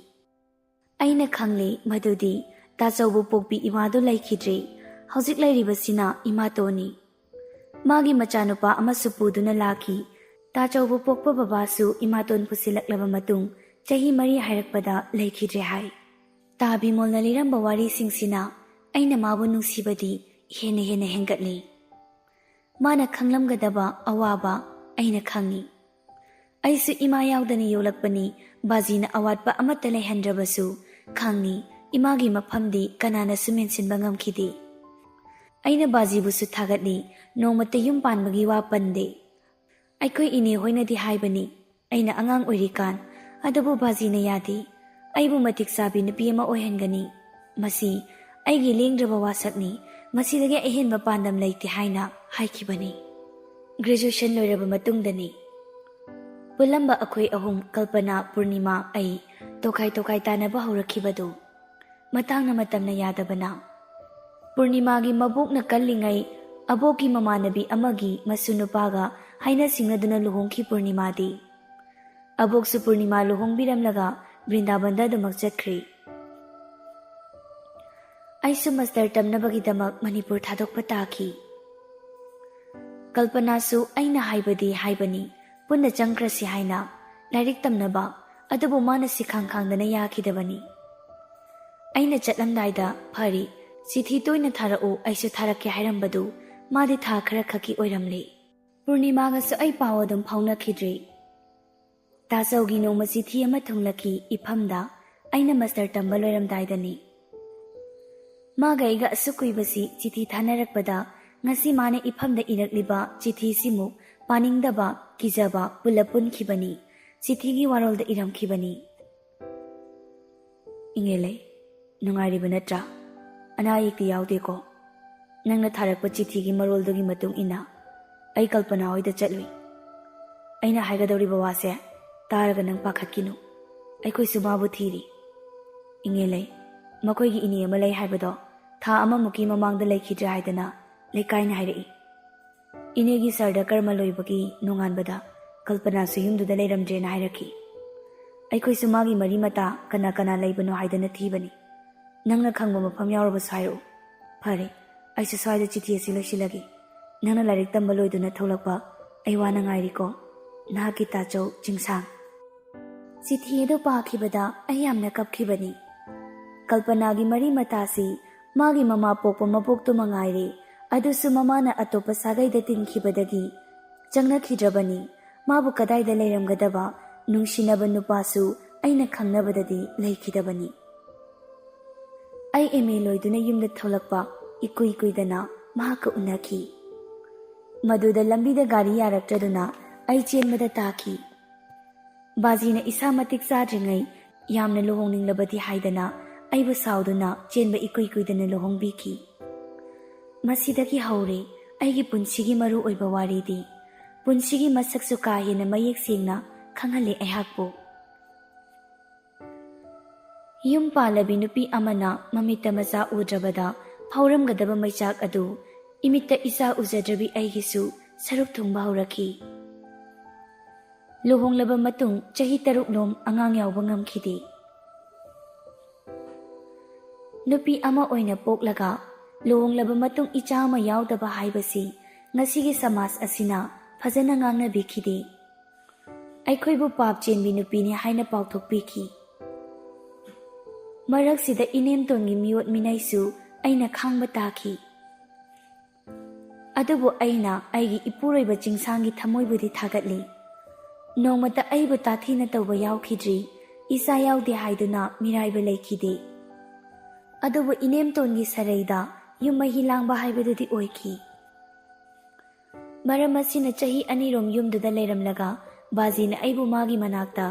ꯑꯩꯅ ꯈꯪꯂꯦ ꯃꯗꯨꯗꯤ ꯇꯥꯆꯧꯕꯨ ꯄꯣꯛꯄꯤ ꯏꯃꯥꯗꯨ ꯂꯩꯈꯤꯗ꯭ꯔꯦ, ꯍꯧꯖꯤꯛ ꯂꯩꯔꯤꯕꯁꯤꯅ ꯏꯃꯥꯇꯣꯟꯅꯤ꯫ ꯃꯥꯒꯤ ꯃꯆꯥꯅꯨꯄꯥ ꯑꯃꯁꯨ ꯄꯨꯗꯨꯅ ꯂꯥꯛꯈꯤ꯫ ꯇꯥꯆꯧꯕꯨ ꯄꯣꯛꯄ ꯕꯕꯥꯁꯨ ꯏꯃꯥꯇꯣꯟ ꯄꯨꯁꯤꯜꯂꯛꯂꯕ ꯃꯇꯨꯡ ꯆꯍꯤ ꯃꯔꯤ ꯍꯥꯏꯔꯛꯄꯗ ꯂꯩꯈꯤꯗ꯭ꯔꯦ ꯍꯥꯏ꯫ ꯇꯥ ꯕꯤꯃꯣꯜꯅ ꯂꯤꯔꯝꯕ ꯋꯥꯔꯤꯁꯤꯡꯁꯤꯅ ꯑꯩꯅ ꯃꯥꯕꯨ ꯅꯨꯡꯁꯤꯕꯗꯤ ꯍꯦꯟꯅ ꯍꯦꯟꯅ ꯍꯦꯟꯒꯠꯂꯤ꯫ ꯃꯥꯅ ꯈꯪꯂꯝꯒꯗꯕ ꯑꯋꯥꯕ ꯑꯩꯅ ꯈꯪꯏ꯫ ꯑꯩꯁꯨ ꯏꯃꯥ ꯌꯥꯎꯗꯅ ꯌꯣꯛꯂꯛꯄꯅꯤ, ꯕꯥꯖꯤꯅ ꯑꯋꯥꯠꯄ ꯑꯃꯠꯇ ꯂꯩꯍꯟꯗ꯭ꯔꯕꯁꯨ ꯈꯪꯏ, ꯏꯃꯥꯒꯤ ꯃꯐꯝꯗꯤ ꯀꯅꯥꯅꯁꯨ ꯃꯦꯟꯁꯤꯟꯕ ꯉꯝꯈꯤꯗꯦ꯫ ꯑꯩꯅ ꯕꯥꯖꯤꯕꯨꯁꯨ ꯊꯥꯒꯠꯂꯤ, ꯅꯣꯡꯃꯇ ꯌꯨꯝ ꯄꯥꯟꯕꯒꯤ ꯋꯥ ꯄꯟꯗꯦ꯫ ꯑꯩꯈꯣꯏ ꯏꯅꯦ ꯍꯣꯏꯅꯗꯤ ꯍꯥꯏꯕꯅꯤ, ꯑꯩꯅ ꯑꯉꯥꯡ ꯑꯣꯏꯔꯤꯀꯥꯟ, ꯑꯗꯨꯕꯨ ꯕꯥꯖꯤꯅ ꯌꯥꯗꯦ꯫ ꯑꯩꯕꯨ ꯃꯇꯤꯛ ꯆꯥꯕꯤ ꯅꯨꯄꯤ ꯑꯃ ꯑꯣꯏꯍꯟꯒꯅꯤ꯫ ꯃꯁꯤ ꯑꯩꯒꯤ ꯂꯦꯡꯗ꯭ꯔꯕ ꯋꯥꯁꯛꯅꯤ꯫ ꯃꯁꯤꯗꯒꯤ ꯑꯍꯦꯟꯕ ꯄꯥꯟꯗꯝ ꯂꯩꯇꯦ ꯍꯥꯏꯅ ꯍꯥꯏꯈꯤꯕꯅꯤ꯫ ꯒ꯭ꯔꯦꯖꯨꯑꯦꯁꯟ ꯂꯣꯏꯔꯕ ꯃꯇꯨꯡꯗꯅꯤ꯫ ꯄꯨꯜꯂꯝꯕ ꯑꯩꯈꯣꯏ ꯑꯍꯨꯝ, ꯀꯜꯄꯅꯥ, ꯄꯨꯔꯅꯤꯃꯥ, ꯑꯩ, ꯇꯣꯈꯥꯏ ꯇꯣꯈꯥꯏ ꯇꯥꯅꯕ ꯍꯧꯔꯛꯈꯤꯕꯗꯨ꯫ ꯃꯇꯥꯡꯅ ꯃꯇꯝꯅ ꯌꯥꯗꯕꯅ꯫ ꯄꯨꯔꯅꯤꯃꯥꯒꯤ ꯃꯕꯣꯛꯅ ꯀꯜꯂꯤꯉꯩ ꯑꯕꯣꯛꯀꯤ ꯃꯃꯥꯟꯅꯕꯤ ꯑꯃꯒꯤ ꯃꯁꯨ ꯅꯨꯄꯥꯒ ꯍꯥꯏꯅ ꯁꯤꯡꯅꯗꯨꯅ ꯂꯨꯍꯣꯡꯈꯤ ꯄꯨꯔꯅꯤꯃꯥꯗꯤ꯫ ꯑꯕꯣꯛꯁꯨ ꯄꯨꯔꯅꯤꯃꯥ ꯂꯨꯍꯣꯡꯕꯤꯔꯝꯂꯒ ꯕ꯭ꯔꯤꯟꯗꯥꯕꯟꯗ ꯑꯗꯨꯃꯛ ꯆꯠꯈ꯭ꯔꯤ꯫ ꯑꯩꯁꯨ ꯃꯥꯁꯇꯔ ꯇꯝꯅꯕꯒꯤꯗꯃꯛ ꯃꯅꯤꯄꯨꯔ ꯊꯥꯗꯣꯛꯄ ꯇꯥꯈꯤ꯫ ꯀꯜꯄꯅꯥꯁꯨ ꯑꯩꯅ ꯍꯥꯏꯕꯗꯤ ꯍꯥꯏꯕꯅꯤ, ꯄꯨꯟꯅ ꯆꯪꯈ꯭ꯔꯁꯤ ꯍꯥꯏꯅ, ꯂꯥꯏꯔꯤꯛ ꯇꯝꯅꯕ, ꯑꯗꯨꯕꯨ ꯃꯥꯅ ꯁꯤꯈꯥꯡ ꯈꯥꯡꯗꯅ ꯌꯥꯈꯤꯗꯕꯅꯤ꯫ ꯑꯩꯅ ꯆꯠꯂꯝꯗꯥꯏꯗ, "ꯐꯔꯤ, ꯆꯤꯊꯤ ꯇꯣꯏꯅ ꯊꯥꯔꯛꯎ, ꯑꯩꯁꯨ ꯊꯥꯔꯛꯀꯦ" ꯍꯥꯏꯔꯝꯕꯗꯨ ꯃꯥꯗꯤ ꯊꯥ ꯈꯔ ꯈꯛꯀꯤ ꯑꯣꯏꯔꯝꯂꯦ꯫ ꯄꯨꯔꯅꯤꯃꯥꯒꯁꯨ ꯑꯩ ꯄꯥꯎ ꯑꯗꯨꯝ ꯐꯥꯎꯅꯈꯤꯗ꯭ꯔꯤ꯫ ꯇꯥꯆꯧꯒꯤ ꯅꯣꯡꯃ ꯆꯤꯊꯤ ꯑꯃ ꯊꯨꯡꯂꯛꯈꯤ ꯏꯐꯝꯗ, ꯑꯩꯅ ꯃꯥꯁꯇꯔ ꯇꯝꯕ ꯂꯣꯏꯔꯝꯗꯥꯏꯗꯅꯤ꯫ ꯃꯥꯒ ꯑꯩꯒ ꯑꯁꯨꯛ ꯀꯨꯏꯕꯁꯤ ꯆꯤꯊꯤ ꯊꯥꯅꯔꯛꯄꯗ, ꯉꯁꯤ ꯃꯥꯅ ꯏꯐꯝꯗ ꯏꯔꯛꯂꯤꯕ ꯆꯤꯊꯤꯁꯤꯃꯨꯛ ꯄꯥꯅꯤꯡꯗꯕ, ꯀꯤꯖꯕ ꯄꯨꯂꯞ ꯄꯨꯟꯈꯤꯕꯅꯤ꯫ ꯆꯤꯊꯤꯒꯤ ꯋꯥꯔꯣꯜꯗ ꯏꯔꯝꯈꯤꯕꯅꯤ꯫ "ꯏꯉꯦꯂꯩ, ꯅꯨꯡꯉꯥꯏꯔꯤꯕ ꯅꯠꯇ꯭ꯔꯥ? ꯑꯅꯥ ꯑꯌꯦꯛꯇꯤ ꯌꯥꯎꯗꯦꯀꯣ? ꯅꯪꯅ ꯊꯥꯔꯛꯄ ꯆꯤꯊꯤꯒꯤ ꯃꯔꯣꯜꯗꯨꯒꯤ ꯃꯇꯨꯡ ꯏꯟꯅ ꯑꯩ ꯀꯜꯄꯅꯥ ꯍꯣꯏꯗ ꯆꯠꯂꯨꯏ꯫ ꯑꯩꯅ ꯍꯥꯏꯒꯗꯧꯔꯤꯕ ꯋꯥꯁꯦ ꯇꯥꯔꯒ ꯅꯪ ꯄꯥꯈꯠꯈꯤꯅꯨ꯫ ꯑꯩꯈꯣꯏꯁꯨ ꯃꯥꯕꯨ ꯊꯤꯔꯤ꯫ ꯏꯉꯦꯂꯩ, ꯃꯈꯣꯏꯒꯤ ꯏꯅꯦ ꯑꯃ ꯂꯩ ꯍꯥꯏꯕꯗꯣ ꯊꯥ ꯑꯃꯃꯨꯛꯀꯤ ꯃꯃꯥꯡꯗ ꯂꯩꯈꯤꯗ꯭ꯔꯦ ꯍꯥꯏꯗꯅ ꯂꯩꯀꯥꯏꯅ ꯍꯥꯏꯔꯛꯏ꯫ ꯏꯅꯦꯒꯤ ꯁꯔꯗ ꯀꯔꯃ ꯂꯣꯏꯕꯒꯤ ꯅꯣꯡꯉꯥꯟꯕꯗ ꯀꯜꯄꯅꯥꯁꯨ ꯌꯨꯝꯗꯨꯗ ꯂꯩꯔꯝꯗ꯭ꯔꯦꯅ ꯍꯥꯏꯔꯛꯈꯤ꯫ ꯑꯩꯈꯣꯏꯁꯨ ꯃꯥꯒꯤ ꯃꯔꯤ ꯃꯇꯥ ꯀꯅꯥ ꯀꯅꯥ ꯂꯩꯕꯅꯣ ꯍꯥꯏꯗꯅ ꯊꯤꯕꯅꯤ꯫ ꯅꯪꯅ ꯈꯪꯕ ꯃꯐꯝ ꯌꯥꯎꯔꯕꯁꯨ ꯍꯥꯏꯔꯛꯎ꯫ ꯐꯔꯦ, ꯑꯩꯁꯨ ꯁ꯭ꯋꯥꯏꯗ ꯆꯤꯊꯤ ꯑꯁꯤ ꯂꯣꯏꯁꯤꯜꯂꯒꯦ꯫ ꯅꯪꯅ ꯂꯥꯏꯔꯤꯛ ꯇꯝꯕ ꯂꯣꯏꯗꯨꯅ ꯊꯣꯛꯂꯛꯄ ꯑꯩ ꯋꯥꯅ ꯉꯥꯏꯔꯤꯀꯣ꯫ ꯅꯍꯥꯛꯀꯤ ꯇꯥꯆꯧ ꯆꯤꯡꯁꯥꯡ"꯫ ꯆꯤꯊꯤ ꯑꯗꯨ ꯄꯥꯈꯤꯕꯗ ꯑꯩ ꯌꯥꯝꯅ ꯀꯞꯈꯤꯕꯅꯤ꯫ ꯀꯜꯄꯅꯥꯒꯤ ꯃꯔꯤ ꯃꯇꯥꯁꯤ ꯃꯥꯒꯤ ꯃꯃꯥ ꯄꯣꯛꯄ ꯃꯕꯣꯛꯇꯨ ꯃꯉꯥꯏꯔꯦ, ꯑꯗꯨꯁꯨ ꯃꯃꯥꯅ ꯑꯇꯣꯞꯄ ꯁꯥꯒꯩꯗ ꯇꯤꯟꯈꯤꯕꯗꯒꯤ ꯆꯪꯅꯈꯤꯗ꯭ꯔꯕꯅꯤ꯫ ꯃꯥꯕꯨ ꯀꯗꯥꯏꯗ ꯂꯩꯔꯝꯒꯗꯕ ꯅꯨꯡꯁꯤꯅꯕ ꯅꯨꯄꯥꯁꯨ ꯑꯩꯅ ꯈꯪꯅꯕꯗꯗꯤ ꯂꯩꯈꯤꯗꯕꯅꯤ꯫ ꯑꯩ ꯑꯦꯝ ꯑꯦ ꯂꯣꯏꯗꯨꯅ ꯌꯨꯝꯗ ꯊꯣꯛꯂꯛꯄ ꯏꯀꯨꯏ ꯀꯨꯏꯗꯅ ꯃꯍꯥꯛꯀ ꯎꯅꯈꯤ꯫ ꯃꯗꯨꯗ ꯂꯝꯕꯤꯗ ꯒꯥꯔꯤ ꯌꯥꯔꯛꯇ꯭ꯔꯗꯨꯅ ꯑꯩ ꯆꯦꯟꯕꯗ ꯇꯥꯈꯤ꯫ ꯕꯥꯖꯤꯅ ꯏꯁꯥ ꯃꯇꯤꯛ ꯆꯥꯗ꯭ꯔꯤꯉꯩ ꯌꯥꯝꯅ ꯂꯨꯍꯣꯡꯅꯤꯡꯂꯕꯗꯤ ꯍꯥꯏꯗꯅ ꯑꯩꯕꯨ ꯁꯥꯎꯗꯨꯅ ꯆꯦꯟꯕ ꯏꯀꯨꯏ ꯀꯨꯏꯗꯅ ꯂꯨꯍꯣꯡꯕꯤꯈꯤ꯫ ꯃꯁꯤꯗꯒꯤ ꯍꯧꯔꯦ ꯑꯩꯒꯤ ꯄꯨꯟꯁꯤꯒꯤ ꯃꯔꯨ ꯑꯣꯏꯕ ꯋꯥꯔꯤꯗꯤ꯫ ꯄꯨꯟꯁꯤꯒꯤ ꯃꯁꯛꯁꯨ ꯀꯥ ꯍꯦꯟꯅ ꯃꯌꯦꯛ ꯁꯦꯡꯅ ꯈꯪꯍꯜꯂꯦ ꯑꯩꯍꯥꯛꯄꯨ꯫ ꯌꯨꯝ ꯄꯥꯜꯂꯕꯤ ꯅꯨꯄꯤ ꯑꯃꯅ ꯃꯃꯤꯠꯇ ꯃꯆꯥ ꯎꯗ꯭ꯔꯕꯗ ꯐꯥꯎꯔꯝꯒꯗꯕ ꯃꯩꯆꯥꯛ ꯑꯗꯨ ꯏꯃꯤꯠꯇ ꯏꯆꯥ ꯎꯖꯗ꯭ꯔꯕꯤ ꯑꯩꯒꯤꯁꯨ ꯁꯔꯨꯛ ꯊꯨꯡꯕ ꯍꯧꯔꯛꯈꯤ꯫ ꯂꯨꯍꯣꯡꯂꯕ ꯃꯇꯨꯡ ꯆꯍꯤ ꯇꯔꯨꯛꯂꯣꯝ ꯑꯉꯥꯡ ꯌꯥꯎꯕ ꯉꯝꯈꯤꯗꯦ꯫ ꯅꯨꯄꯤ ꯑꯃ ꯑꯣꯏꯅ ꯄꯣꯛꯂꯒ ꯂꯨꯍꯣꯡꯂꯕ ꯃꯇꯨꯡ ꯏꯆꯥ ꯑꯃ ꯌꯥꯎꯗꯕ ꯍꯥꯏꯕꯁꯤ ꯉꯁꯤꯒꯤ ꯁꯃꯥꯖ ꯑꯁꯤꯅ ꯐꯖꯅ ꯉꯥꯡꯅꯕꯤꯈꯤꯗꯦ꯫ ꯑꯩꯈꯣꯏꯕꯨ ꯄꯥꯞ ꯆꯦꯟꯕꯤ ꯅꯨꯄꯤꯅꯤ ꯍꯥꯏꯅ ꯄꯥꯎꯊꯣꯛꯄꯤꯈꯤ꯫ ꯃꯔꯛꯁꯤꯗ ꯏꯅꯦꯝꯇꯣꯟꯒꯤ ꯃꯤꯑꯣꯠ ꯃꯤꯅꯩꯁꯨ ꯑꯩꯅ ꯈꯥꯡꯕ ꯇꯥꯈꯤ꯫ ꯑꯗꯨꯕꯨ ꯑꯩꯅ ꯑꯩꯒꯤ ꯏꯄꯨꯔꯣꯏꯕ ꯆꯤꯡꯁꯥꯡꯒꯤ ꯊꯃꯣꯏꯕꯨꯗꯤ ꯊꯥꯒꯠꯂꯤ꯫ ꯅꯣꯡꯃꯇ ꯑꯩꯕꯨ ꯇꯥꯊꯤꯅ ꯇꯧꯕ ꯌꯥꯎꯈꯤꯗ꯭ꯔꯤ, ꯏꯆꯥ ꯌꯥꯎꯗꯦ ꯍꯥꯏꯗꯨꯅ ꯃꯤꯔꯥꯏꯕ ꯂꯩꯈꯤꯗꯦ꯫ ꯑꯗꯨꯕꯨ ꯏꯅꯦꯝꯇꯣꯟꯒꯤ ꯁꯔꯩꯗ ꯌꯨꯝ ꯃꯍꯤ ꯂꯥꯡꯕ ꯍꯥꯏꯕꯗꯨꯗꯤ ꯑꯣꯏꯈꯤ꯫ ꯃꯔꯝ ꯑꯁꯤꯅ ꯆꯍꯤ ꯑꯅꯤꯔꯣꯝ ꯌꯨꯝꯗꯨꯗ ꯂꯩꯔꯝꯂꯒ ꯕꯥꯖꯤꯅ ꯑꯩꯕꯨ ꯃꯥꯒꯤ ꯃꯅꯥꯛꯇ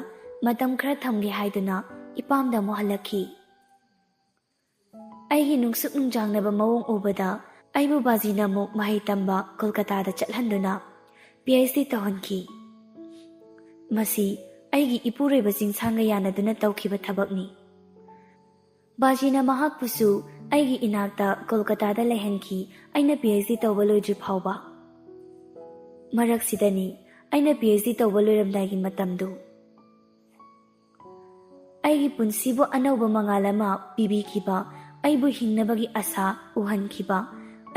ꯃꯇꯝ ꯈꯔ ꯊꯝꯒꯦ ꯍꯥꯏꯗꯨꯅ ꯏꯄꯥꯝꯗ ꯑꯃꯨꯛ ꯍꯜꯂꯛꯈꯤ꯫ ꯑꯩꯒꯤ ꯅꯨꯡꯁꯨꯛ ꯅꯨꯡꯖꯥꯡꯅꯕ ꯃꯑꯣꯡ ꯎꯕꯗ ꯑꯩꯕꯨ ꯕꯥꯖꯤꯅ ꯑꯃꯨꯛ ꯃꯍꯩ ꯇꯝꯕ ꯀꯣꯜꯀꯇꯥꯗ ꯆꯠꯍꯟꯗꯨꯅ ꯄꯤ ꯑꯩꯆ ꯗꯤ ꯇꯧꯍꯟꯈꯤ꯫ ꯃꯁꯤ ꯑꯩꯒꯤ ꯏꯄꯨꯔꯣꯏꯕ ꯆꯤꯡꯁꯥꯡꯒ ꯌꯥꯅꯗꯨꯅ ꯇꯧꯈꯤꯕ ꯊꯕꯛꯅꯤ꯫ ꯕꯥꯖꯤꯅ ꯃꯍꯥꯛꯄꯨꯁꯨ ꯑꯩꯒꯤ ꯏꯅꯥꯛꯇ ꯀꯣꯜꯀꯇꯥꯗ ꯂꯩꯍꯟꯈꯤ, ꯑꯩꯅ ꯄꯤ ꯑꯩꯆ ꯗꯤ ꯇꯧꯕ ꯂꯣꯏꯗ꯭ꯔꯤ ꯐꯥꯎꯕ꯫ ꯃꯔꯛꯁꯤꯗꯅꯤ ꯑꯩꯅ ꯄꯤ ꯑꯩꯆ ꯗꯤ ꯇꯧꯕ ꯂꯣꯏꯔꯝꯗꯥꯏꯒꯤ ꯃꯇꯝꯗꯨ꯫ ꯑꯩꯒꯤ ꯄꯨꯟꯁꯤꯕꯨ ꯑꯅꯧꯕ ꯃꯉꯥꯜ ꯑꯃ ꯄꯤꯕꯤꯈꯤꯕ, ꯑꯩꯕꯨ ꯍꯤꯡꯅꯕꯒꯤ ꯑꯁꯥ ꯎꯍꯟꯈꯤꯕ,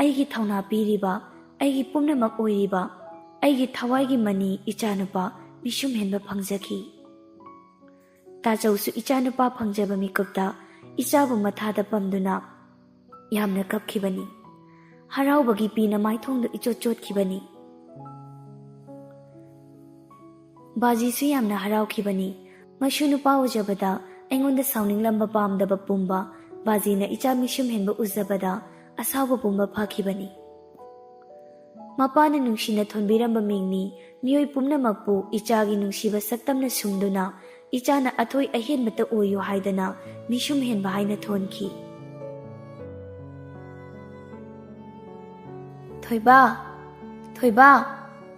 ꯑꯩꯒꯤ ꯊꯧꯅꯥ ꯄꯤꯔꯤꯕ, ꯑꯩꯒꯤ ꯄꯨꯝꯅꯃꯛ ꯑꯣꯏꯔꯤꯕ, ꯑꯩꯒꯤ ꯊꯋꯥꯏꯒꯤ ꯃꯅꯤ ꯏꯆꯥꯅꯨꯄꯥ ꯃꯤꯁꯨꯝ ꯍꯦꯟꯕ ꯐꯪꯖꯈꯤ꯫ ꯇꯥꯆꯧꯁꯨ ꯏꯆꯥꯅꯨꯄꯥ ꯐꯪꯖꯕ ꯃꯤꯀꯨꯞꯇ ꯏꯆꯥꯕꯨ ꯃꯊꯥꯗ ꯄꯝꯗꯨꯅ ꯌꯥꯝꯅ ꯀꯞꯈꯤꯕꯅꯤ꯫ ꯍꯔꯥꯎꯕꯒꯤ ꯄꯤꯅ ꯃꯥꯏꯊꯣꯡꯗꯨ ꯏꯆꯣꯠ ꯆꯣꯠꯈꯤꯕꯅꯤ꯫ ꯕꯥꯖꯤꯁꯨ ꯌꯥꯝꯅ ꯍꯔꯥꯎꯈꯤꯕꯅꯤ꯫ ꯃꯁꯨ ꯅꯨꯄꯥ ꯎꯖꯕꯗ ꯑꯩꯉꯣꯟꯗ ꯁꯥꯎꯅꯤꯡꯂꯝꯕ ꯄꯥꯝꯗꯕ ꯄꯨꯝꯕ ꯕꯥꯖꯤꯅ ꯏꯆꯥ ꯃꯤꯁꯨꯝ ꯍꯦꯟꯕ ꯎꯖꯕꯗ ꯑꯁꯥꯎꯕ ꯄꯨꯝꯕ ꯐꯈꯤꯕꯅꯤ꯫ ꯃꯄꯥꯅ ꯅꯨꯡꯁꯤꯅ ꯊꯣꯟꯕꯤꯔꯝꯕ ꯃꯤꯡꯅꯤ꯫ ꯃꯤꯑꯣꯏ ꯄꯨꯝꯅꯃꯛꯄꯨ ꯏꯆꯥꯒꯤ ꯅꯨꯡꯁꯤꯕ ꯁꯛꯇꯝꯅ ꯁꯨꯝꯗꯨꯅ ꯏꯆꯥꯅ ꯑꯊꯣꯏ ꯑꯍꯦꯟꯕꯇ ꯑꯣꯏꯌꯨ ꯍꯥꯏꯗꯅ ꯃꯤꯁꯨꯝ ꯍꯦꯟꯕ ꯍꯥꯏꯅ ꯊꯣꯟꯈꯤ꯫ "ꯊꯣꯏꯕ, ꯊꯣꯏꯕ,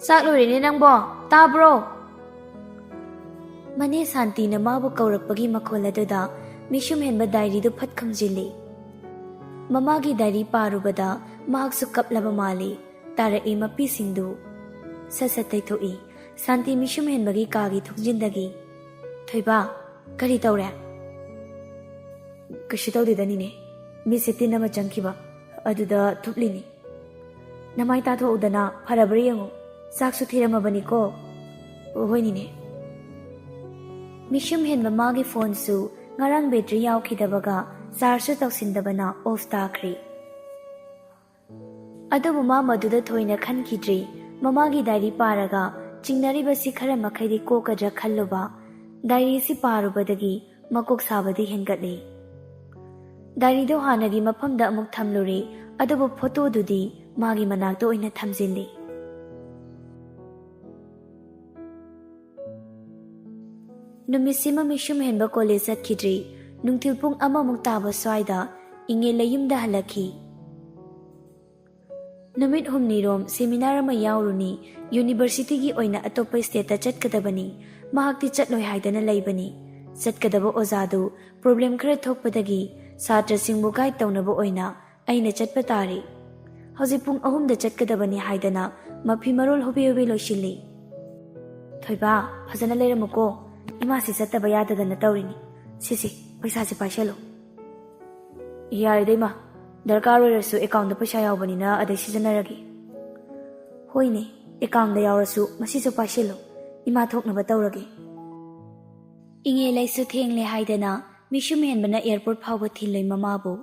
ꯆꯥꯛ ꯂꯣꯏꯔꯦꯅꯦ ꯅꯪꯕꯣ, ꯇꯥꯕ꯭ꯔꯣ?" ꯃꯅꯦ ꯁꯥꯟꯇꯤꯅ ꯃꯥꯕꯨ ꯀꯧꯔꯛꯄꯒꯤ ꯃꯈꯣꯜ ꯑꯗꯨꯗ ꯃꯤꯁꯨꯝ ꯍꯦꯟꯕ ꯗꯥꯏꯔꯤꯗꯨ ꯐꯠ ꯈꯨꯝꯖꯤꯜꯂꯤ꯫ ꯃꯃꯥꯒꯤ ꯗꯥꯏꯔꯤ ꯄꯥꯔꯨꯕꯗ ꯃꯍꯥꯛꯁꯨ ꯀꯞꯂꯕ ꯃꯥꯜꯂꯤ꯫ ꯇꯥꯔꯛꯏ ꯃꯄꯤꯁꯤꯡꯗꯨ꯫ ꯁꯠ ꯁꯠ ꯇꯩꯊꯣꯛꯏ꯫ ꯁꯥꯟꯇꯤ ꯃꯤꯁꯨꯝ ꯍꯦꯟꯕꯒꯤ ꯀꯥꯒꯤ ꯊꯣꯡꯖꯤꯟꯗꯒꯤ꯫ "ꯊꯣꯏꯕ, ꯀꯔꯤ ꯇꯧꯔꯦ?" "ꯀꯩꯁꯨ ꯇꯧꯗꯦꯗ ꯅꯤꯅꯦ, ꯃꯤꯠꯁꯦ ꯇꯤꯟ ꯑꯃ ꯆꯪꯈꯤꯕ, ꯑꯗꯨꯗ ꯊꯨꯞꯂꯤꯅꯤ꯫ ꯅꯃꯥꯏ ꯇꯥꯊꯣꯛꯎꯗꯅ, ꯐꯔꯕ꯭ꯔꯥ ꯌꯦꯡꯉꯨ, ꯆꯥꯛꯁꯨ ꯊꯤꯔꯝꯃꯕꯅꯤꯀꯣ꯫" "ꯍꯣꯏ ꯅꯤꯅꯦ꯫" ꯃꯤꯁꯨꯝ ꯍꯦꯟꯕ ꯃꯥꯒꯤ ꯐꯣꯟꯁꯨ ꯉꯔꯥꯡ ꯕꯦꯇ꯭ꯔꯤ ꯌꯥꯎꯈꯤꯗꯕꯒ ꯆꯥꯔꯖꯁꯨ ꯇꯧꯁꯤꯟꯗꯕꯅ ꯑꯣꯐ ꯇꯥꯈ꯭ꯔꯦ꯫ ꯑꯗꯨꯕꯨ ꯃꯥ ꯃꯗꯨꯗ ꯊꯣꯏꯅ ꯈꯟꯈꯤꯗ꯭ꯔꯤ꯫ ꯃꯃꯥꯒꯤ ꯗꯥꯏꯔꯤ ꯄꯥꯔꯒ ꯆꯤꯡꯅꯔꯤꯕꯁꯤ ꯈꯔ ꯃꯈꯩꯗꯤ ꯀꯣꯛꯀꯗ꯭ꯔꯥ ꯈꯜꯂꯨꯕ꯫ ꯗꯥꯏꯔꯤꯁꯤ ꯄꯥꯔꯨꯕꯗꯒꯤ ꯃꯀꯣꯛ ꯁꯥꯕꯗꯤ ꯍꯦꯟꯒꯠꯂꯤ꯫ ꯗꯥꯏꯔꯤꯗꯨ ꯍꯥꯟꯅꯒꯤ ꯃꯐꯝꯗ ꯑꯃꯨꯛ ꯊꯝꯂꯨꯔꯦ, ꯑꯗꯨꯕꯨ ꯐꯣꯇꯣꯗꯨꯗꯤ ꯃꯥꯒꯤ ꯃꯅꯥꯛꯇ ꯑꯣꯏꯅ ꯊꯝꯖꯤꯜꯂꯤ꯫ ꯅꯨꯃꯤꯠꯁꯤꯃ ꯃꯤꯁꯨꯝ ꯍꯦꯟꯕ ꯀꯣꯂꯦꯖ ꯆꯠꯈꯤꯗ꯭ꯔꯤ꯫ ꯅꯨꯡꯊꯤꯜ ꯄꯨꯡ ꯑꯃꯃꯨꯛ ꯇꯥꯕ ꯁ꯭ꯋꯥꯏꯗ ꯏꯉꯦꯜ ꯂꯩꯌꯨꯝꯗ ꯍꯜꯂꯛꯈꯤ꯫ ꯅꯨꯃꯤꯠ ꯍꯨꯝꯅꯤꯔꯣꯝ ꯁꯦꯃꯤꯅꯥꯔ ꯑꯃ ꯌꯥꯎꯔꯨꯅꯤ, ꯌꯨꯅꯤꯚꯔꯁꯤꯇꯤꯒꯤ ꯑꯣꯏꯅ ꯑꯇꯣꯞꯄ ꯁ꯭ꯇꯦꯠꯇ ꯆꯠꯀꯗꯕꯅꯤ꯫ ꯃꯍꯥꯛꯇꯤ ꯆꯠꯂꯣꯏ ꯍꯥꯏꯗꯅ ꯂꯩꯕꯅꯤ꯫ ꯆꯠꯀꯗꯕ ꯑꯣꯖꯥꯗꯨ ꯄ꯭ꯔꯣꯕ꯭ꯂꯦꯝ ꯈꯔ ꯊꯣꯛꯄꯗꯒꯤ ꯁꯥꯇ꯭ꯔꯁꯤꯡꯕꯨ ꯒꯥꯏꯗ ꯇꯧꯅꯕ ꯑꯣꯏꯅ ꯑꯩꯅ ꯆꯠꯄ ꯇꯥꯔꯦ꯫ ꯍꯧꯖꯤꯛ ꯄꯨꯡ ꯑꯍꯨꯝꯗ ꯆꯠꯀꯗꯕꯅꯤ ꯍꯥꯏꯗꯅ ꯃꯐꯤ ꯃꯔꯣꯜ ꯍꯣꯕꯦ ꯍꯣꯕꯦ ꯂꯣꯏꯁꯤꯜꯂꯤ꯫ "ꯊꯣꯏꯕ, ꯐꯖꯅ ꯂꯩꯔꯝꯃꯨꯀꯣ꯫ ꯏꯃꯥꯁꯤ ꯆꯠꯇꯕ ꯌꯥꯗꯗꯅ ꯇꯧꯔꯤꯅꯤ꯫ ꯁꯤꯁꯤ, ꯄꯩꯁꯥꯁꯤ ꯄꯥꯏꯁꯜꯂꯨ꯫" "ꯌꯥꯔꯦꯗ ꯏꯃꯥ, ꯗꯔꯀꯥꯔ ꯑꯣꯏꯔꯁꯨ ꯑꯦꯀꯥꯎꯟꯗ ꯄꯩꯁꯥ ꯌꯥꯎꯕꯅꯤꯅ ꯑꯗꯩ ꯁꯤꯖꯤꯟꯅꯔꯒꯦ꯫" "ꯍꯣꯏꯅꯦ, ꯑꯦꯀꯥꯎꯟꯗ ꯌꯥꯎꯔꯁꯨ ꯃꯁꯤꯁꯨ ꯄꯥꯏꯁꯤꯜꯂꯨ, ꯏꯃꯥ ꯊꯣꯛꯅꯕ ꯇꯧꯔꯒꯦ꯫" ꯏꯉꯦ ꯂꯩꯁꯨ ꯊꯦꯡꯂꯦ ꯍꯥꯏꯗꯅ ꯃꯤꯁꯨꯝ ꯍꯦꯟꯕꯅ ꯑꯦꯌꯔꯄꯣꯔꯠ ꯐꯥꯎꯕ ꯊꯤꯜꯂꯨꯏ ꯃꯃꯥꯕꯨ꯫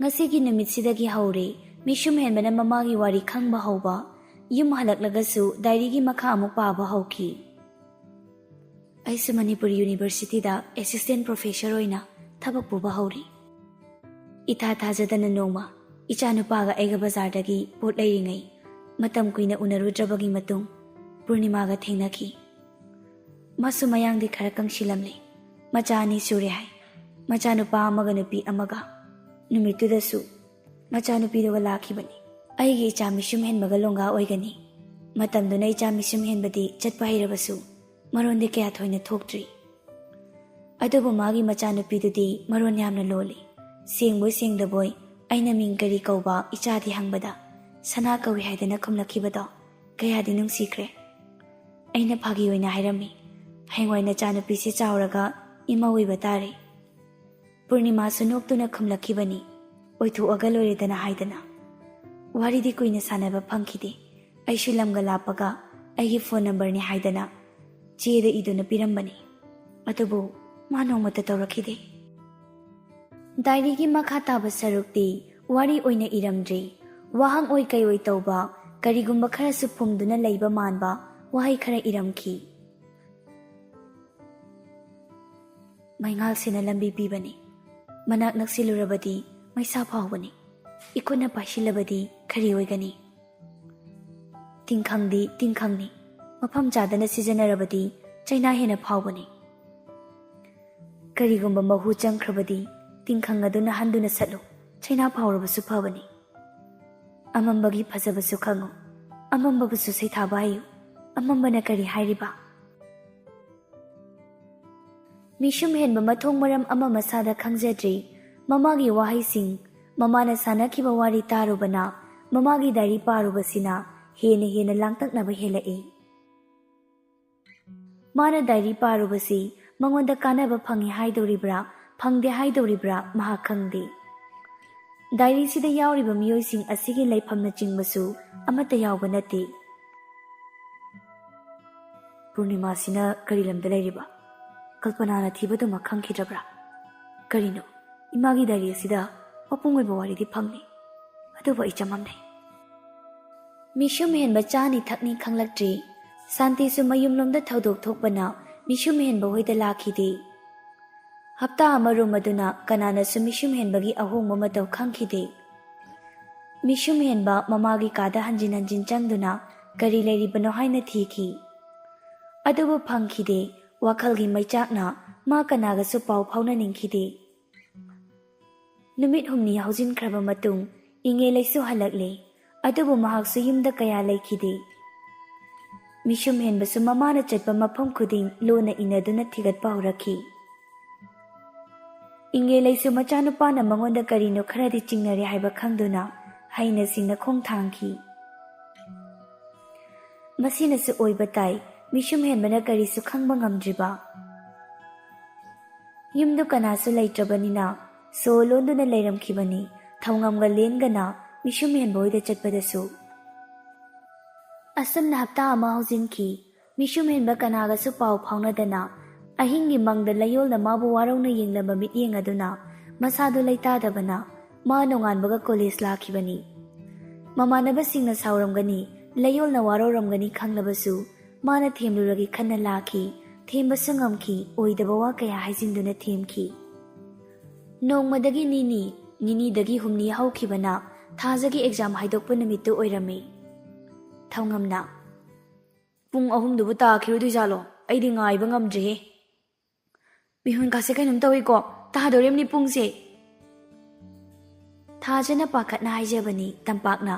ꯉꯁꯤꯒꯤ ꯅꯨꯃꯤꯠꯁꯤꯗꯒꯤ ꯍꯧꯔꯦ ꯃꯤꯁꯨꯝ ꯍꯦꯟꯕꯅ ꯃꯃꯥꯒꯤ ꯋꯥꯔꯤ ꯈꯪꯕ ꯍꯧꯕ꯫ ꯌꯨꯝ ꯍꯜꯂꯛꯂꯒꯁꯨ ꯗꯥꯏꯔꯤꯒꯤ ꯃꯈꯥ ꯑꯃꯨꯛ ꯄꯥꯕ ꯍꯧꯈꯤ꯫ "ꯑꯩꯁꯨ ꯃꯅꯤꯄꯨꯔ ꯌꯨꯅꯤꯚꯔꯁꯤꯇꯤꯗ ꯑꯦꯁꯤꯁꯇꯦꯟ ꯄ꯭ꯔꯣꯐꯦꯁꯔ ꯑꯣꯏꯅ ꯊꯕꯛ ꯄꯨꯕ ꯍꯧꯔꯤ꯫ ꯏꯊꯥ ꯊꯥꯖꯗꯅ ꯅꯣꯡꯃ ꯏꯆꯥꯅꯨꯄꯥꯒ ꯑꯩꯒ ꯕꯖꯥꯔꯗꯒꯤ ꯄꯣꯠ ꯂꯩꯔꯤꯉꯩ ꯃꯇꯝ ꯀꯨꯏꯅ ꯎꯅꯔꯨꯗ꯭ꯔꯕꯒꯤ ꯃꯇꯨꯡ ꯄꯨꯔꯅꯤꯃꯥꯒ ꯊꯦꯡꯅꯈꯤ꯫ ꯃꯥꯁꯨ ꯃꯌꯥꯡꯗꯤ ꯈꯔ ꯀꯪꯁꯤꯜꯂꯝꯂꯦ꯫ ꯃꯆꯥ ꯑꯅꯤ ꯁꯨꯔꯦ ꯍꯥꯏ, ꯃꯆꯥꯅꯨꯄꯥ ꯑꯃꯒ ꯅꯨꯄꯤ ꯑꯃꯒ꯫ ꯅꯨꯃꯤꯠꯇꯨꯗꯁꯨ ꯃꯆꯥꯅꯨꯄꯤꯗꯨꯒ ꯂꯥꯛꯈꯤꯕꯅꯤ꯫ ꯑꯩꯒꯤ ꯏꯆꯥ ꯃꯤꯁꯨꯝ ꯍꯦꯟꯕꯒ ꯂꯣꯡꯒꯥ ꯑꯣꯏꯒꯅꯤ꯫ ꯃꯇꯝꯗꯨꯅ ꯏꯆꯥ ꯃꯤꯁꯨꯝ ꯍꯦꯟꯕꯗꯤ ꯆꯠꯄ ꯍꯩꯔꯕꯁꯨ ꯃꯔꯣꯟꯗꯤ ꯀꯌꯥ ꯊꯣꯏꯅ ꯊꯣꯛꯇ꯭ꯔꯤ꯫ ꯑꯗꯨꯕꯨ ꯃꯥꯒꯤ ꯃꯆꯥꯅꯨꯄꯤꯗꯨꯗꯤ ꯃꯔꯣꯟ ꯌꯥꯝꯅ ꯂꯣꯜꯂꯤ꯫ ꯁꯦꯡꯕꯣꯏ ꯁꯦꯡꯗꯕꯣꯏ ꯑꯩꯅ ꯃꯤꯡ ꯀꯔꯤ ꯀꯧꯕ ꯏꯆꯥꯗꯤ ꯍꯪꯕꯗ, "ꯁꯅꯥ ꯀꯧꯏ" ꯍꯥꯏꯗꯅ ꯈꯨꯝꯂꯛꯈꯤꯕꯗꯣ ꯀꯌꯥꯗꯤ ꯅꯨꯡꯁꯤꯈ꯭ꯔꯦ꯫ ꯑꯩꯅ ꯐꯥꯒꯤ ꯑꯣꯏꯅ ꯍꯥꯏꯔꯝꯃꯤ, "ꯍꯌꯦꯡꯋꯥꯏ ꯅꯆꯥꯅꯨꯄꯤꯁꯤ ꯆꯥꯎꯔꯒ ꯏꯃꯧ ꯑꯣꯏꯕ ꯇꯥꯔꯦ"꯫ ꯄꯨꯔꯅꯤꯃꯥꯁꯨ ꯅꯣꯛꯇꯨꯅ ꯈꯨꯝꯂꯛꯈꯤꯕꯅꯤ, "ꯑꯣꯏꯊꯣꯛꯑꯒ ꯂꯣꯏꯔꯦꯗꯅ" ꯍꯥꯏꯗꯅ꯫ ꯋꯥꯔꯤꯗꯤ ꯀꯨꯏꯅ ꯁꯥꯟꯅꯕ ꯐꯪꯈꯤꯗꯦ꯫ ꯑꯩꯁꯨ ꯂꯝꯒ ꯂꯥꯞꯄꯒ ꯑꯩꯒꯤ ꯐꯣꯟ ꯅꯝꯕꯔꯅꯤ ꯍꯥꯏꯗꯅ ꯆꯦꯗ ꯏꯗꯨꯅ ꯄꯤꯔꯝꯕꯅꯤ꯫ ꯑꯗꯨꯕꯨ ꯃꯥ ꯅꯣꯡꯃꯇ ꯇꯧꯔꯛꯈꯤꯗꯦ꯫ ꯗꯥꯏꯔꯤꯒꯤ ꯃꯈꯥ ꯇꯥꯕ ꯁꯔꯨꯛꯇꯤ ꯋꯥꯔꯤ ꯑꯣꯏꯅ ꯏꯔꯝꯗ꯭ꯔꯤ꯫ ꯋꯥꯍꯪ ꯑꯣꯏ ꯀꯩ ꯑꯣꯏ ꯇꯧꯕ, ꯀꯔꯤꯒꯨꯝꯕ ꯈꯔꯁꯨ ꯐꯨꯝꯗꯨꯅ ꯂꯩꯕ ꯃꯥꯟꯕ ꯋꯥꯍꯩ ꯈꯔ ꯏꯔꯝꯈꯤ꯫ ꯃꯩꯉꯥꯜꯁꯤꯅ ꯂꯝꯕꯤ ꯄꯤꯕꯅꯤ꯫ ꯃꯅꯥꯛ ꯅꯛꯁꯤꯜꯂꯨꯔꯕꯗꯤ ꯃꯩꯁꯥ ꯐꯥꯎꯕꯅꯤ꯫ ꯏꯈꯨꯠꯅ ꯄꯥꯏꯁꯤꯜꯂꯕꯗꯤ ꯀꯔꯤ ꯑꯣꯏꯒꯅꯤ? ꯇꯤꯡꯈꯪꯗꯤ ꯇꯤꯡꯈꯪꯅꯤ꯫ ꯃꯐꯝ ꯆꯥꯗꯅ ꯁꯤꯖꯤꯟꯅꯔꯕꯗꯤ ꯆꯩꯅꯥ ꯍꯦꯟꯅ ꯐꯥꯎꯕꯅꯤ꯫ ꯀꯔꯤꯒꯨꯝꯕ ꯃꯍꯨ ꯆꯪꯈ꯭ꯔꯕꯗꯤ ꯇꯤꯡꯈꯪ ꯑꯗꯨꯅ ꯍꯟꯗꯨꯅ ꯁꯠꯂꯨ, ꯆꯩꯅꯥ ꯐꯥꯎꯔꯕꯁꯨ ꯐꯕꯅꯤ꯫ ꯑꯃꯝꯕꯒꯤ ꯐꯖꯕꯁꯨ ꯈꯪꯉꯨ, ꯑꯃꯝꯕꯕꯨꯁꯨ ꯁꯩꯊꯥꯕ ꯍꯩꯌꯨ꯫ ꯑꯃꯝꯕꯅ ꯀꯔꯤ ꯍꯥꯏꯔꯤꯕ? ꯃꯤꯁꯨꯝ ꯍꯦꯟꯕ ꯃꯊꯣꯡ ꯃꯔꯝ ꯑꯃ ꯃꯁꯥꯗ ꯈꯪꯖꯗ꯭ꯔꯤ꯫ ꯃꯃꯥꯒꯤ ꯋꯥꯍꯩꯁꯤꯡ, ꯃꯃꯥꯅ ꯁꯥꯟꯅꯈꯤꯕ ꯋꯥꯔꯤ ꯇꯥꯔꯨꯕꯅ ꯃꯃꯥꯒꯤ ꯗꯥꯏꯔꯤ ꯄꯥꯔꯨꯕꯁꯤꯅ ꯍꯦꯟꯅ ꯍꯦꯟꯅ ꯂꯥꯡꯇꯛꯅꯕ ꯍꯦꯜꯂꯛꯏ꯫ ꯃꯥꯅ ꯗꯥꯏꯔꯤ ꯄꯥꯔꯨꯕꯁꯤ ꯃꯉꯣꯟꯗ ꯀꯥꯟꯅꯕ ꯐꯪꯉꯤ ꯍꯥꯏꯗꯧꯔꯤꯕ꯭ꯔꯥ, ꯐꯪꯗꯦ ꯍꯥꯏꯗꯧꯔꯤꯕ꯭ꯔꯥ ꯃꯍꯥꯛ ꯈꯪꯗꯦ꯫ ꯗꯥꯏꯔꯤꯁꯤꯗ ꯌꯥꯎꯔꯤꯕ ꯃꯤꯑꯣꯏꯁꯤꯡ ꯑꯁꯤꯒꯤ ꯂꯩꯐꯝꯅꯆꯤꯡꯕꯁꯨ ꯑꯃꯠꯇ ꯌꯥꯎꯕ ꯅꯠꯇꯦ꯫ ꯄꯨꯔꯅꯤꯃꯥꯁꯤꯅ ꯀꯔꯤ ꯂꯝꯗ ꯂꯩꯔꯤꯕ? ꯀꯜꯄꯅꯥꯅ ꯊꯤꯕꯗꯨꯃꯛ ꯈꯪꯈꯤꯗ꯭ꯔꯕ꯭ꯔꯥ? ꯀꯔꯤꯅꯣ, ꯏꯃꯥꯒꯤ ꯗꯥꯏꯔꯤ ꯑꯁꯤꯗ ꯃꯄꯨꯡ ꯑꯣꯏꯕ ꯋꯥꯔꯤꯗꯤ ꯐꯪꯂꯤ, ꯑꯗꯨꯕꯨ ꯑꯩ ꯆꯃꯝꯅꯩ꯫ ꯃꯤꯁꯨꯝ ꯍꯦꯟꯕ ꯆꯥꯅꯤ ꯊꯛꯅꯤ ꯈꯪꯂꯛꯇ꯭ꯔꯤ꯫ ꯁꯥꯟꯇꯤꯁꯨ ꯃꯌꯨꯝꯂꯣꯝꯗ ꯊꯧꯗꯣꯛ ꯊꯣꯛꯄꯅ ꯃꯤꯁꯨꯝ ꯍꯦꯟꯕ ꯍꯣꯏꯗ ꯂꯥꯛꯈꯤꯗꯦ꯫ ꯍꯞꯇꯥ ꯑꯃꯔꯣꯝ ꯑꯗꯨꯅ ꯀꯅꯥꯅꯁꯨ ꯃꯤꯁꯨꯝ ꯍꯦꯟꯕꯒꯤ ꯑꯍꯣꯡꯕ ꯃꯇꯧ ꯈꯪꯈꯤꯗꯦ꯫ ꯃꯤꯁꯨꯝ ꯍꯦꯟꯕ ꯃꯃꯥꯒꯤ ꯀꯥꯗ ꯍꯟꯖꯤꯟ ꯍꯟꯖꯤꯟ ꯆꯪꯗꯨꯅ ꯀꯔꯤ ꯂꯩꯔꯤꯕꯅꯣ ꯍꯥꯏꯅ ꯊꯤꯈꯤ꯫ ꯑꯗꯨꯕꯨ ꯐꯪꯈꯤꯗꯦ꯫ ꯋꯥꯈꯜꯒꯤ ꯃꯩꯆꯥꯛꯅ ꯃꯥ ꯀꯅꯥꯒꯁꯨ ꯄꯥꯎ ꯐꯥꯎꯅꯅꯤꯡꯈꯤꯗꯦ꯫ ꯅꯨꯃꯤꯠ ꯍꯨꯝꯅꯤ ꯍꯧꯖꯤꯟꯈ꯭ꯔꯕ ꯃꯇꯨꯡ ꯏꯉꯦꯂꯩꯁꯨ ꯍꯜꯂꯛꯂꯦ꯫ ꯑꯗꯨꯕꯨ ꯃꯍꯥꯛꯁꯨ ꯌꯨꯝꯗ ꯀꯌꯥ ꯂꯩꯈꯤꯗꯦ꯫ ꯃꯤꯁꯨꯝ ꯍꯦꯟꯕꯁꯨ ꯃꯃꯥꯅ ꯆꯠꯄ ꯃꯐꯝ ꯈꯨꯗꯤꯡ ꯂꯣꯟꯅ ꯏꯅꯗꯨꯅ ꯊꯤꯒꯠꯄ ꯍꯧꯔꯛꯈꯤ꯫ ꯏꯉꯦꯂꯩꯁꯨ ꯃꯆꯥꯅꯨꯄꯥꯅ ꯃꯉꯣꯟꯗ ꯀꯔꯤꯅꯣ ꯈꯔꯗꯤ ꯆꯤꯡꯅꯔꯦ ꯍꯥꯏꯕ ꯈꯪꯗꯨꯅ ꯍꯩꯅ ꯁꯤꯡꯅ ꯈꯣꯡ ꯊꯥꯡꯈꯤ꯫ ꯃꯁꯤꯅꯁꯨ ꯑꯣꯏꯕ ꯇꯥꯏ, ꯃꯤꯁꯨꯝ ꯍꯦꯟꯕꯅ ꯀꯔꯤꯁꯨ ꯈꯪꯕ ꯉꯝꯗ꯭ꯔꯤꯕ꯫ ꯌꯨꯝꯗꯨ ꯀꯅꯥꯁꯨ ꯂꯩꯇ꯭ꯔꯕꯅꯤꯅ ꯁꯣ ꯂꯣꯟꯗꯨꯅ ꯂꯩꯔꯝꯈꯤꯕꯅꯤ꯫ ꯊꯧꯉꯝꯒ ꯂꯦꯟꯒꯅ ꯃꯤꯁꯨꯝ ꯍꯦꯟꯕ ꯍꯣꯏꯗ ꯆꯠꯄꯗꯁꯨ꯫ ꯑꯁꯨꯝꯅ ꯍꯞꯇꯥ ꯑꯃ ꯍꯧꯖꯤꯟꯈꯤ꯫ ꯃꯤꯁꯨꯝ ꯍꯦꯟꯕ ꯀꯅꯥꯒꯁꯨ ꯄꯥꯎ ꯐꯥꯎꯅꯗꯅ, ꯑꯍꯤꯡꯒꯤ ꯃꯪꯗ ꯂꯌꯣꯜꯅ ꯃꯥꯕꯨ ꯋꯥꯔꯧꯅ ꯌꯦꯡꯂꯝꯕ ꯃꯤꯠꯌꯦꯡ ꯑꯗꯨꯅ ꯃꯁꯥꯗꯨ ꯂꯩꯇꯥꯗꯕꯅ ꯃꯥ ꯅꯣꯡꯉꯥꯟꯕꯒ ꯀꯣꯂꯦꯖ ꯂꯥꯛꯈꯤꯕꯅꯤ꯫ ꯃꯃꯥꯟꯅꯕꯁꯤꯡꯅ ꯁꯥꯎꯔꯝꯒꯅꯤ, ꯂꯌꯣꯜꯅ ꯋꯥꯔꯧꯔꯝꯒꯅꯤ ꯈꯪꯂꯕꯁꯨ, ꯃꯥꯅ ꯊꯦꯝꯂꯨꯔꯒꯦ ꯈꯟꯅ ꯂꯥꯛꯈꯤ꯫ ꯊꯦꯝꯕꯁꯨ ꯉꯝꯈꯤ, ꯑꯣꯏꯗꯕ ꯋꯥ ꯀꯌꯥ ꯍꯥꯏꯖꯤꯟꯗꯨꯅ ꯊꯦꯝꯈꯤ꯫ ꯅꯣꯡꯃꯗꯒꯤ ꯅꯤꯅꯤ, ꯅꯤꯅꯤꯗꯒꯤ ꯍꯨꯝꯅꯤ ꯍꯧꯈꯤꯕꯅ ꯊꯥꯖꯒꯤ ꯑꯦꯛꯖꯥꯝ ꯍꯥꯏꯗꯣꯛꯄ ꯅꯨꯃꯤꯠꯇꯨ ꯑꯣꯏꯔꯝꯃꯤ꯫ ꯊꯧꯉꯝꯅ, "ꯄꯨꯡ ꯑꯍꯨꯝꯗꯨꯕꯨ ꯇꯥꯈꯤꯔꯣꯏꯗꯣꯏꯖꯥꯠꯂꯣ? ꯑꯩꯗꯤ ꯉꯥꯏꯕ ꯉꯝꯗ꯭ꯔꯦꯍꯦ꯫ ꯃꯤꯍꯨꯟ ꯀꯥꯁꯦ ꯀꯩꯅꯣꯝ ꯇꯧꯏꯀꯣ, ꯇꯥꯗꯣꯔꯤꯕꯅꯤ ꯄꯨꯡꯁꯦ"꯫ ꯊꯥꯖꯅ ꯄꯥꯈꯠꯅ ꯍꯥꯏꯖꯕꯅꯤ ꯇꯝꯄꯥꯛꯅ꯫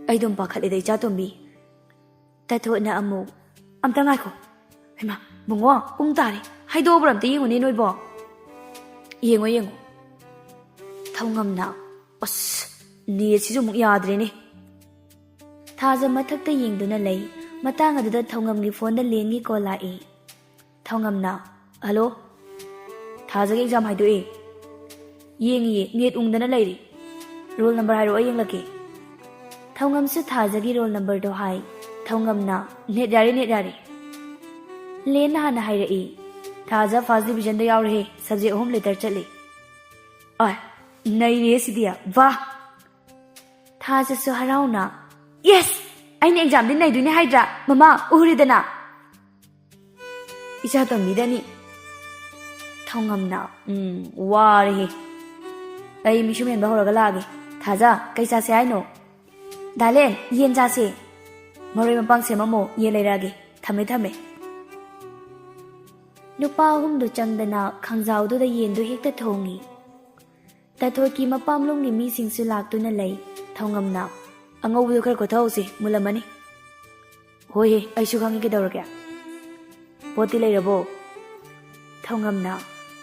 "ꯑꯩ ꯑꯗꯨꯝ ꯄꯥꯈꯠꯂꯦꯗ ꯏꯆꯥꯇꯣꯝꯕꯤ"꯫ ꯇꯥꯊꯣꯠꯅ ꯑꯃꯨꯛ, "ꯑꯝꯇ ꯉꯥꯏꯈꯣ꯫ ꯍꯩꯃꯥ, ꯕꯨꯡꯉꯣ, ꯄꯨꯡ ꯇꯥꯔꯦ꯫ ꯍꯥꯏꯗꯣꯛꯑꯕ꯭ꯔꯥ ꯑꯝꯇ ꯌꯦꯡꯉꯨꯅꯦ ꯅꯣꯏꯕꯣ"꯫ "ꯌꯦꯡꯉꯣ, ꯌꯦꯡꯉꯣ"꯫ ꯊꯧꯉꯝꯅ, "ꯑꯁ, ꯅꯦꯠꯁꯤꯁꯨ ꯑꯃꯨꯛ ꯌꯥꯗ꯭ꯔꯦꯅꯦ"꯫ ꯊꯥꯖ ꯃꯊꯛꯇ ꯌꯦꯡꯗꯨꯅ ꯂꯩ꯫ ꯃꯇꯥꯡ ꯑꯗꯨꯗ ꯊꯧꯉꯝꯒꯤ ꯐꯣꯟꯗ ꯂꯦꯟꯒꯤ ꯀꯣꯜ ꯂꯥꯛꯏ꯫ ꯊꯧꯉꯝꯅ, "ꯍꯜꯂꯣ, ꯊꯥꯖꯒꯤ ꯑꯦꯛꯖꯥꯝ ꯍꯥꯏꯗꯣꯛꯑꯦ꯫ ꯌꯦꯡꯉꯤꯌꯦ, ꯅꯦꯠ ꯎꯪꯗꯅ ꯂꯩꯔꯤ꯫ ꯔꯣꯜ ꯅꯝꯕꯔ ꯍꯥꯏꯔꯛꯑꯣ, ꯑꯩ ꯌꯦꯡꯂꯛꯀꯦ"꯫ ꯊꯧꯉꯝꯁꯨ ꯊꯥꯖꯒꯤ ꯔꯣꯜ ꯅꯝꯕꯔꯗꯣ ꯍꯥꯏ꯫ ꯊꯧꯉꯝꯅ, "ꯅꯦꯠ ꯌꯥꯔꯦ, ꯅꯦꯠ ꯌꯥꯔꯦ"꯫ ꯂꯦꯟꯅ ꯍꯥꯟꯅ ꯍꯥꯏꯔꯛꯏ, "ꯊꯥꯖ ꯐꯥꯔꯁ ꯗꯤꯕꯤꯖꯟꯗ ꯌꯥꯎꯔꯦꯍꯦ, ꯁꯕꯖꯦꯛ ꯑꯍꯨꯝ ꯂꯦꯇꯔ ꯆꯠꯂꯤ"꯫ ꯑꯥꯏ, ꯅꯩꯔꯦꯍꯦ ꯁꯤꯗꯤ, ꯋꯥ! ꯊꯥꯖꯁꯨ ꯍꯔꯥꯎꯅ, "ꯌꯦꯁ! ꯑꯩꯅ ꯑꯦꯛꯖꯥꯝꯗꯤ ꯅꯩꯗꯣꯏꯅꯦ ꯍꯥꯏꯗ꯭ꯔꯥ? ꯃꯃꯥ, ꯎꯍꯨꯔꯤꯗꯅ!" ꯏꯆꯥ ꯇꯣꯝꯕꯤꯗꯅꯤ꯫ ꯊꯧꯉꯝꯅ, "ꯎꯝ, ꯋꯥꯔꯦꯍꯦ꯫ ꯑꯩ ꯃꯤꯁꯨꯝ ꯍꯦꯟꯕ ꯍꯧꯔꯒ ꯂꯥꯛꯑꯒꯦ꯫ ꯊꯥꯖ, ꯀꯩ ꯆꯥꯁꯦ ꯍꯥꯏꯅꯣ?" "ꯗꯥꯂꯦꯟ, ꯌꯦꯟ ꯆꯥꯁꯦ꯫ ꯃꯔꯣꯏ ꯃꯄꯥꯡ ꯁꯦꯝꯃꯝꯃꯣ, ꯌꯦꯟ ꯂꯩꯔꯛꯑꯒꯦ꯫ ꯊꯝꯃꯦ, ꯊꯝꯃꯦ"꯫ ꯅꯨꯄꯥ ꯑꯍꯨꯝꯗꯨ ꯆꯪꯗꯅ ꯈꯥꯡꯖꯥꯎꯗꯨꯗ ꯌꯦꯟꯗꯨ ꯍꯦꯛꯇ ꯊꯣꯡꯉꯤ꯫ ꯇꯥꯊꯣꯠꯀꯤ ꯃꯄꯥꯝꯂꯣꯝꯒꯤ ꯃꯤꯁꯤꯡꯁꯨ ꯂꯥꯛꯇꯨꯅ ꯂꯩ꯫ ꯊꯧꯉꯝꯅ, "ꯑꯉꯧꯕꯗꯨ ꯈꯔ ꯈꯣꯊꯍꯧꯁꯤ, ꯃꯨꯜꯂꯝꯃꯅꯤ"꯫ "ꯍꯣꯏꯍꯦ, ꯑꯩꯁꯨ ꯈꯪꯉꯤ, ꯀꯩꯗꯧꯔꯒꯦ? ꯄꯣꯠꯇꯤ ꯂꯩꯔꯕꯣ?" ꯊꯧꯉꯝꯅ,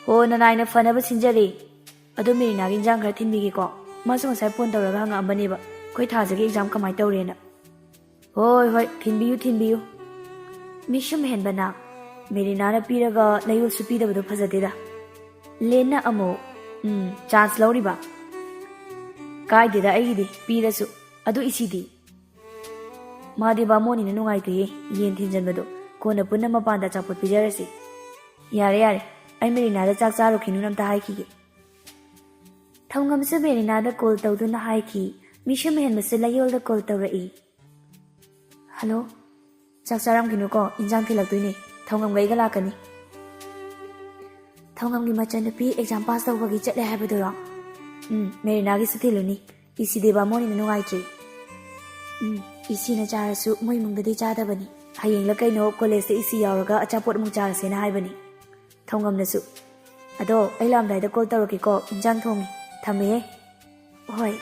"ꯍꯣ, ꯅꯅꯥꯏꯅ ꯐꯅꯕ ꯁꯤꯟꯖꯔꯤ꯫ ꯑꯗꯣ ꯃꯦꯔꯤꯅꯥꯒꯤ ꯏꯟꯖꯥꯡ ꯈꯔ ꯊꯤꯟꯕꯤꯒꯦꯀꯣ꯫ ꯃꯥꯁꯨ ꯉꯁꯥꯏ ꯐꯣꯟ ꯇꯧꯔꯒ ꯍꯪꯉꯛꯑꯝꯕꯅꯦꯕ, ꯑꯩꯈꯣꯏ ꯊꯥꯖꯒꯤ ꯑꯦꯛꯖꯥꯝ ꯀꯃꯥꯏꯅ ꯇꯧꯔꯦꯅ"꯫ "ꯍꯣꯏ, ꯍꯣꯏ, ꯊꯤꯟꯕꯤꯌꯨ, ꯊꯤꯟꯕꯤꯌꯨ"꯫ ꯃꯤꯁꯨꯝ ꯍꯦꯟꯕꯅ, "ꯃꯦꯔꯤꯅꯥꯅ ꯄꯤꯔꯒ ꯂꯩꯌꯣꯜꯁꯨ ꯄꯤꯗꯕꯗꯣ ꯐꯖꯗꯦꯗ"꯫ ꯂꯦꯟꯅ ꯑꯃꯨꯛ, "ꯎꯝ, ꯆꯥꯟꯁ ꯂꯧꯔꯤꯕ?" "ꯀꯥꯏꯗꯦꯗ ꯑꯩꯒꯤꯗꯤ, ꯄꯤꯔꯁꯨ꯫ ꯑꯗꯨ ꯏꯁꯤꯗꯤ?" "ꯃꯥꯗꯤ ꯕꯥꯃꯣꯟꯅꯤꯅ ꯅꯨꯡꯉꯥꯏꯇꯦꯌꯦ, ꯌꯦꯟ ꯊꯤꯟꯖꯟꯕꯗꯣ꯫ ꯀꯣꯟꯅ ꯄꯨꯟꯅ ꯃꯄꯥꯟꯗ ꯑꯆꯥꯄꯣꯠ ꯄꯤꯖꯔꯁꯤ"꯫ "ꯌꯥꯔꯦ, ꯌꯥꯔꯦ, ꯑꯩ ꯃꯦꯔꯤꯅꯥꯗ ꯆꯥꯛ ꯆꯥꯔꯨꯈꯤꯅꯨꯅ ꯑꯝꯇ ꯍꯥꯏꯈꯤꯒꯦ"꯫ ꯊꯧꯉꯝꯁꯨ ꯃꯦꯔꯤꯅꯥꯗ ꯀꯣꯜ ꯇꯧꯗꯨꯅ ꯍꯥꯏꯈꯤ꯫ ꯃꯤꯁꯨꯝ ꯍꯦꯟꯕꯁꯨ ꯂꯩꯌꯣꯜꯗ ꯀꯣꯜ ꯇꯧꯔꯛꯏ꯫ "ꯍꯜꯂꯣ, ꯆꯥꯛ ꯆꯥꯔꯝꯈꯤꯅꯨꯀꯣ, ꯏꯟꯖꯥꯡ ꯊꯤꯜꯂꯛꯇꯣꯏꯅꯦ꯫ ꯊꯧꯉꯝꯒ ꯑꯩꯒ ꯂꯥꯛꯀꯅꯤ"꯫ "ꯊꯧꯉꯝꯒꯤ ꯃꯆꯟꯅꯨꯄꯤ ꯑꯦꯛꯖꯥꯝ ꯄꯥꯁ ꯇꯧꯕꯒꯤ ꯆꯠꯂꯦ ꯍꯥꯏꯕꯗꯨꯔꯣ?" "ꯎꯝ, ꯃꯦꯔꯤꯅꯥꯒꯤꯁꯨ ꯊꯤꯜꯂꯨꯅꯤ꯫ ꯏꯁꯤꯗꯤ ꯕꯥꯃꯣꯟꯅꯤꯅ ꯅꯨꯡꯉꯥꯏꯇ꯭ꯔꯤ"꯫ "ꯎꯝ, ꯏꯁꯤꯅ ꯆꯥꯔꯁꯨ ꯃꯣꯏ ꯏꯃꯨꯡꯗꯗꯤ ꯆꯥꯗꯕꯅꯤ꯫ ꯍꯌꯦꯡꯂ ꯀꯩꯅꯣ ꯀꯣꯂꯦꯖꯇ ꯏꯁꯤ ꯌꯥꯎꯔꯒ ꯑꯆꯥꯄꯣꯠ ꯑꯃꯨꯛ ꯆꯥꯔꯁꯦꯅ ꯍꯥꯏꯕꯅꯤ"꯫ ꯊꯧꯉꯝꯅꯁꯨ, "ꯑꯗꯣ ꯑꯩ ꯂꯥꯛꯑꯝꯗꯥꯏꯗ ꯀꯣꯜ ꯇꯧꯔꯛꯀꯦꯀꯣ, ꯏꯟꯖꯥꯡ ꯊꯣꯡꯉꯤ, ꯊꯝꯃꯦꯍꯦ"꯫ "ꯍꯣꯏ"꯫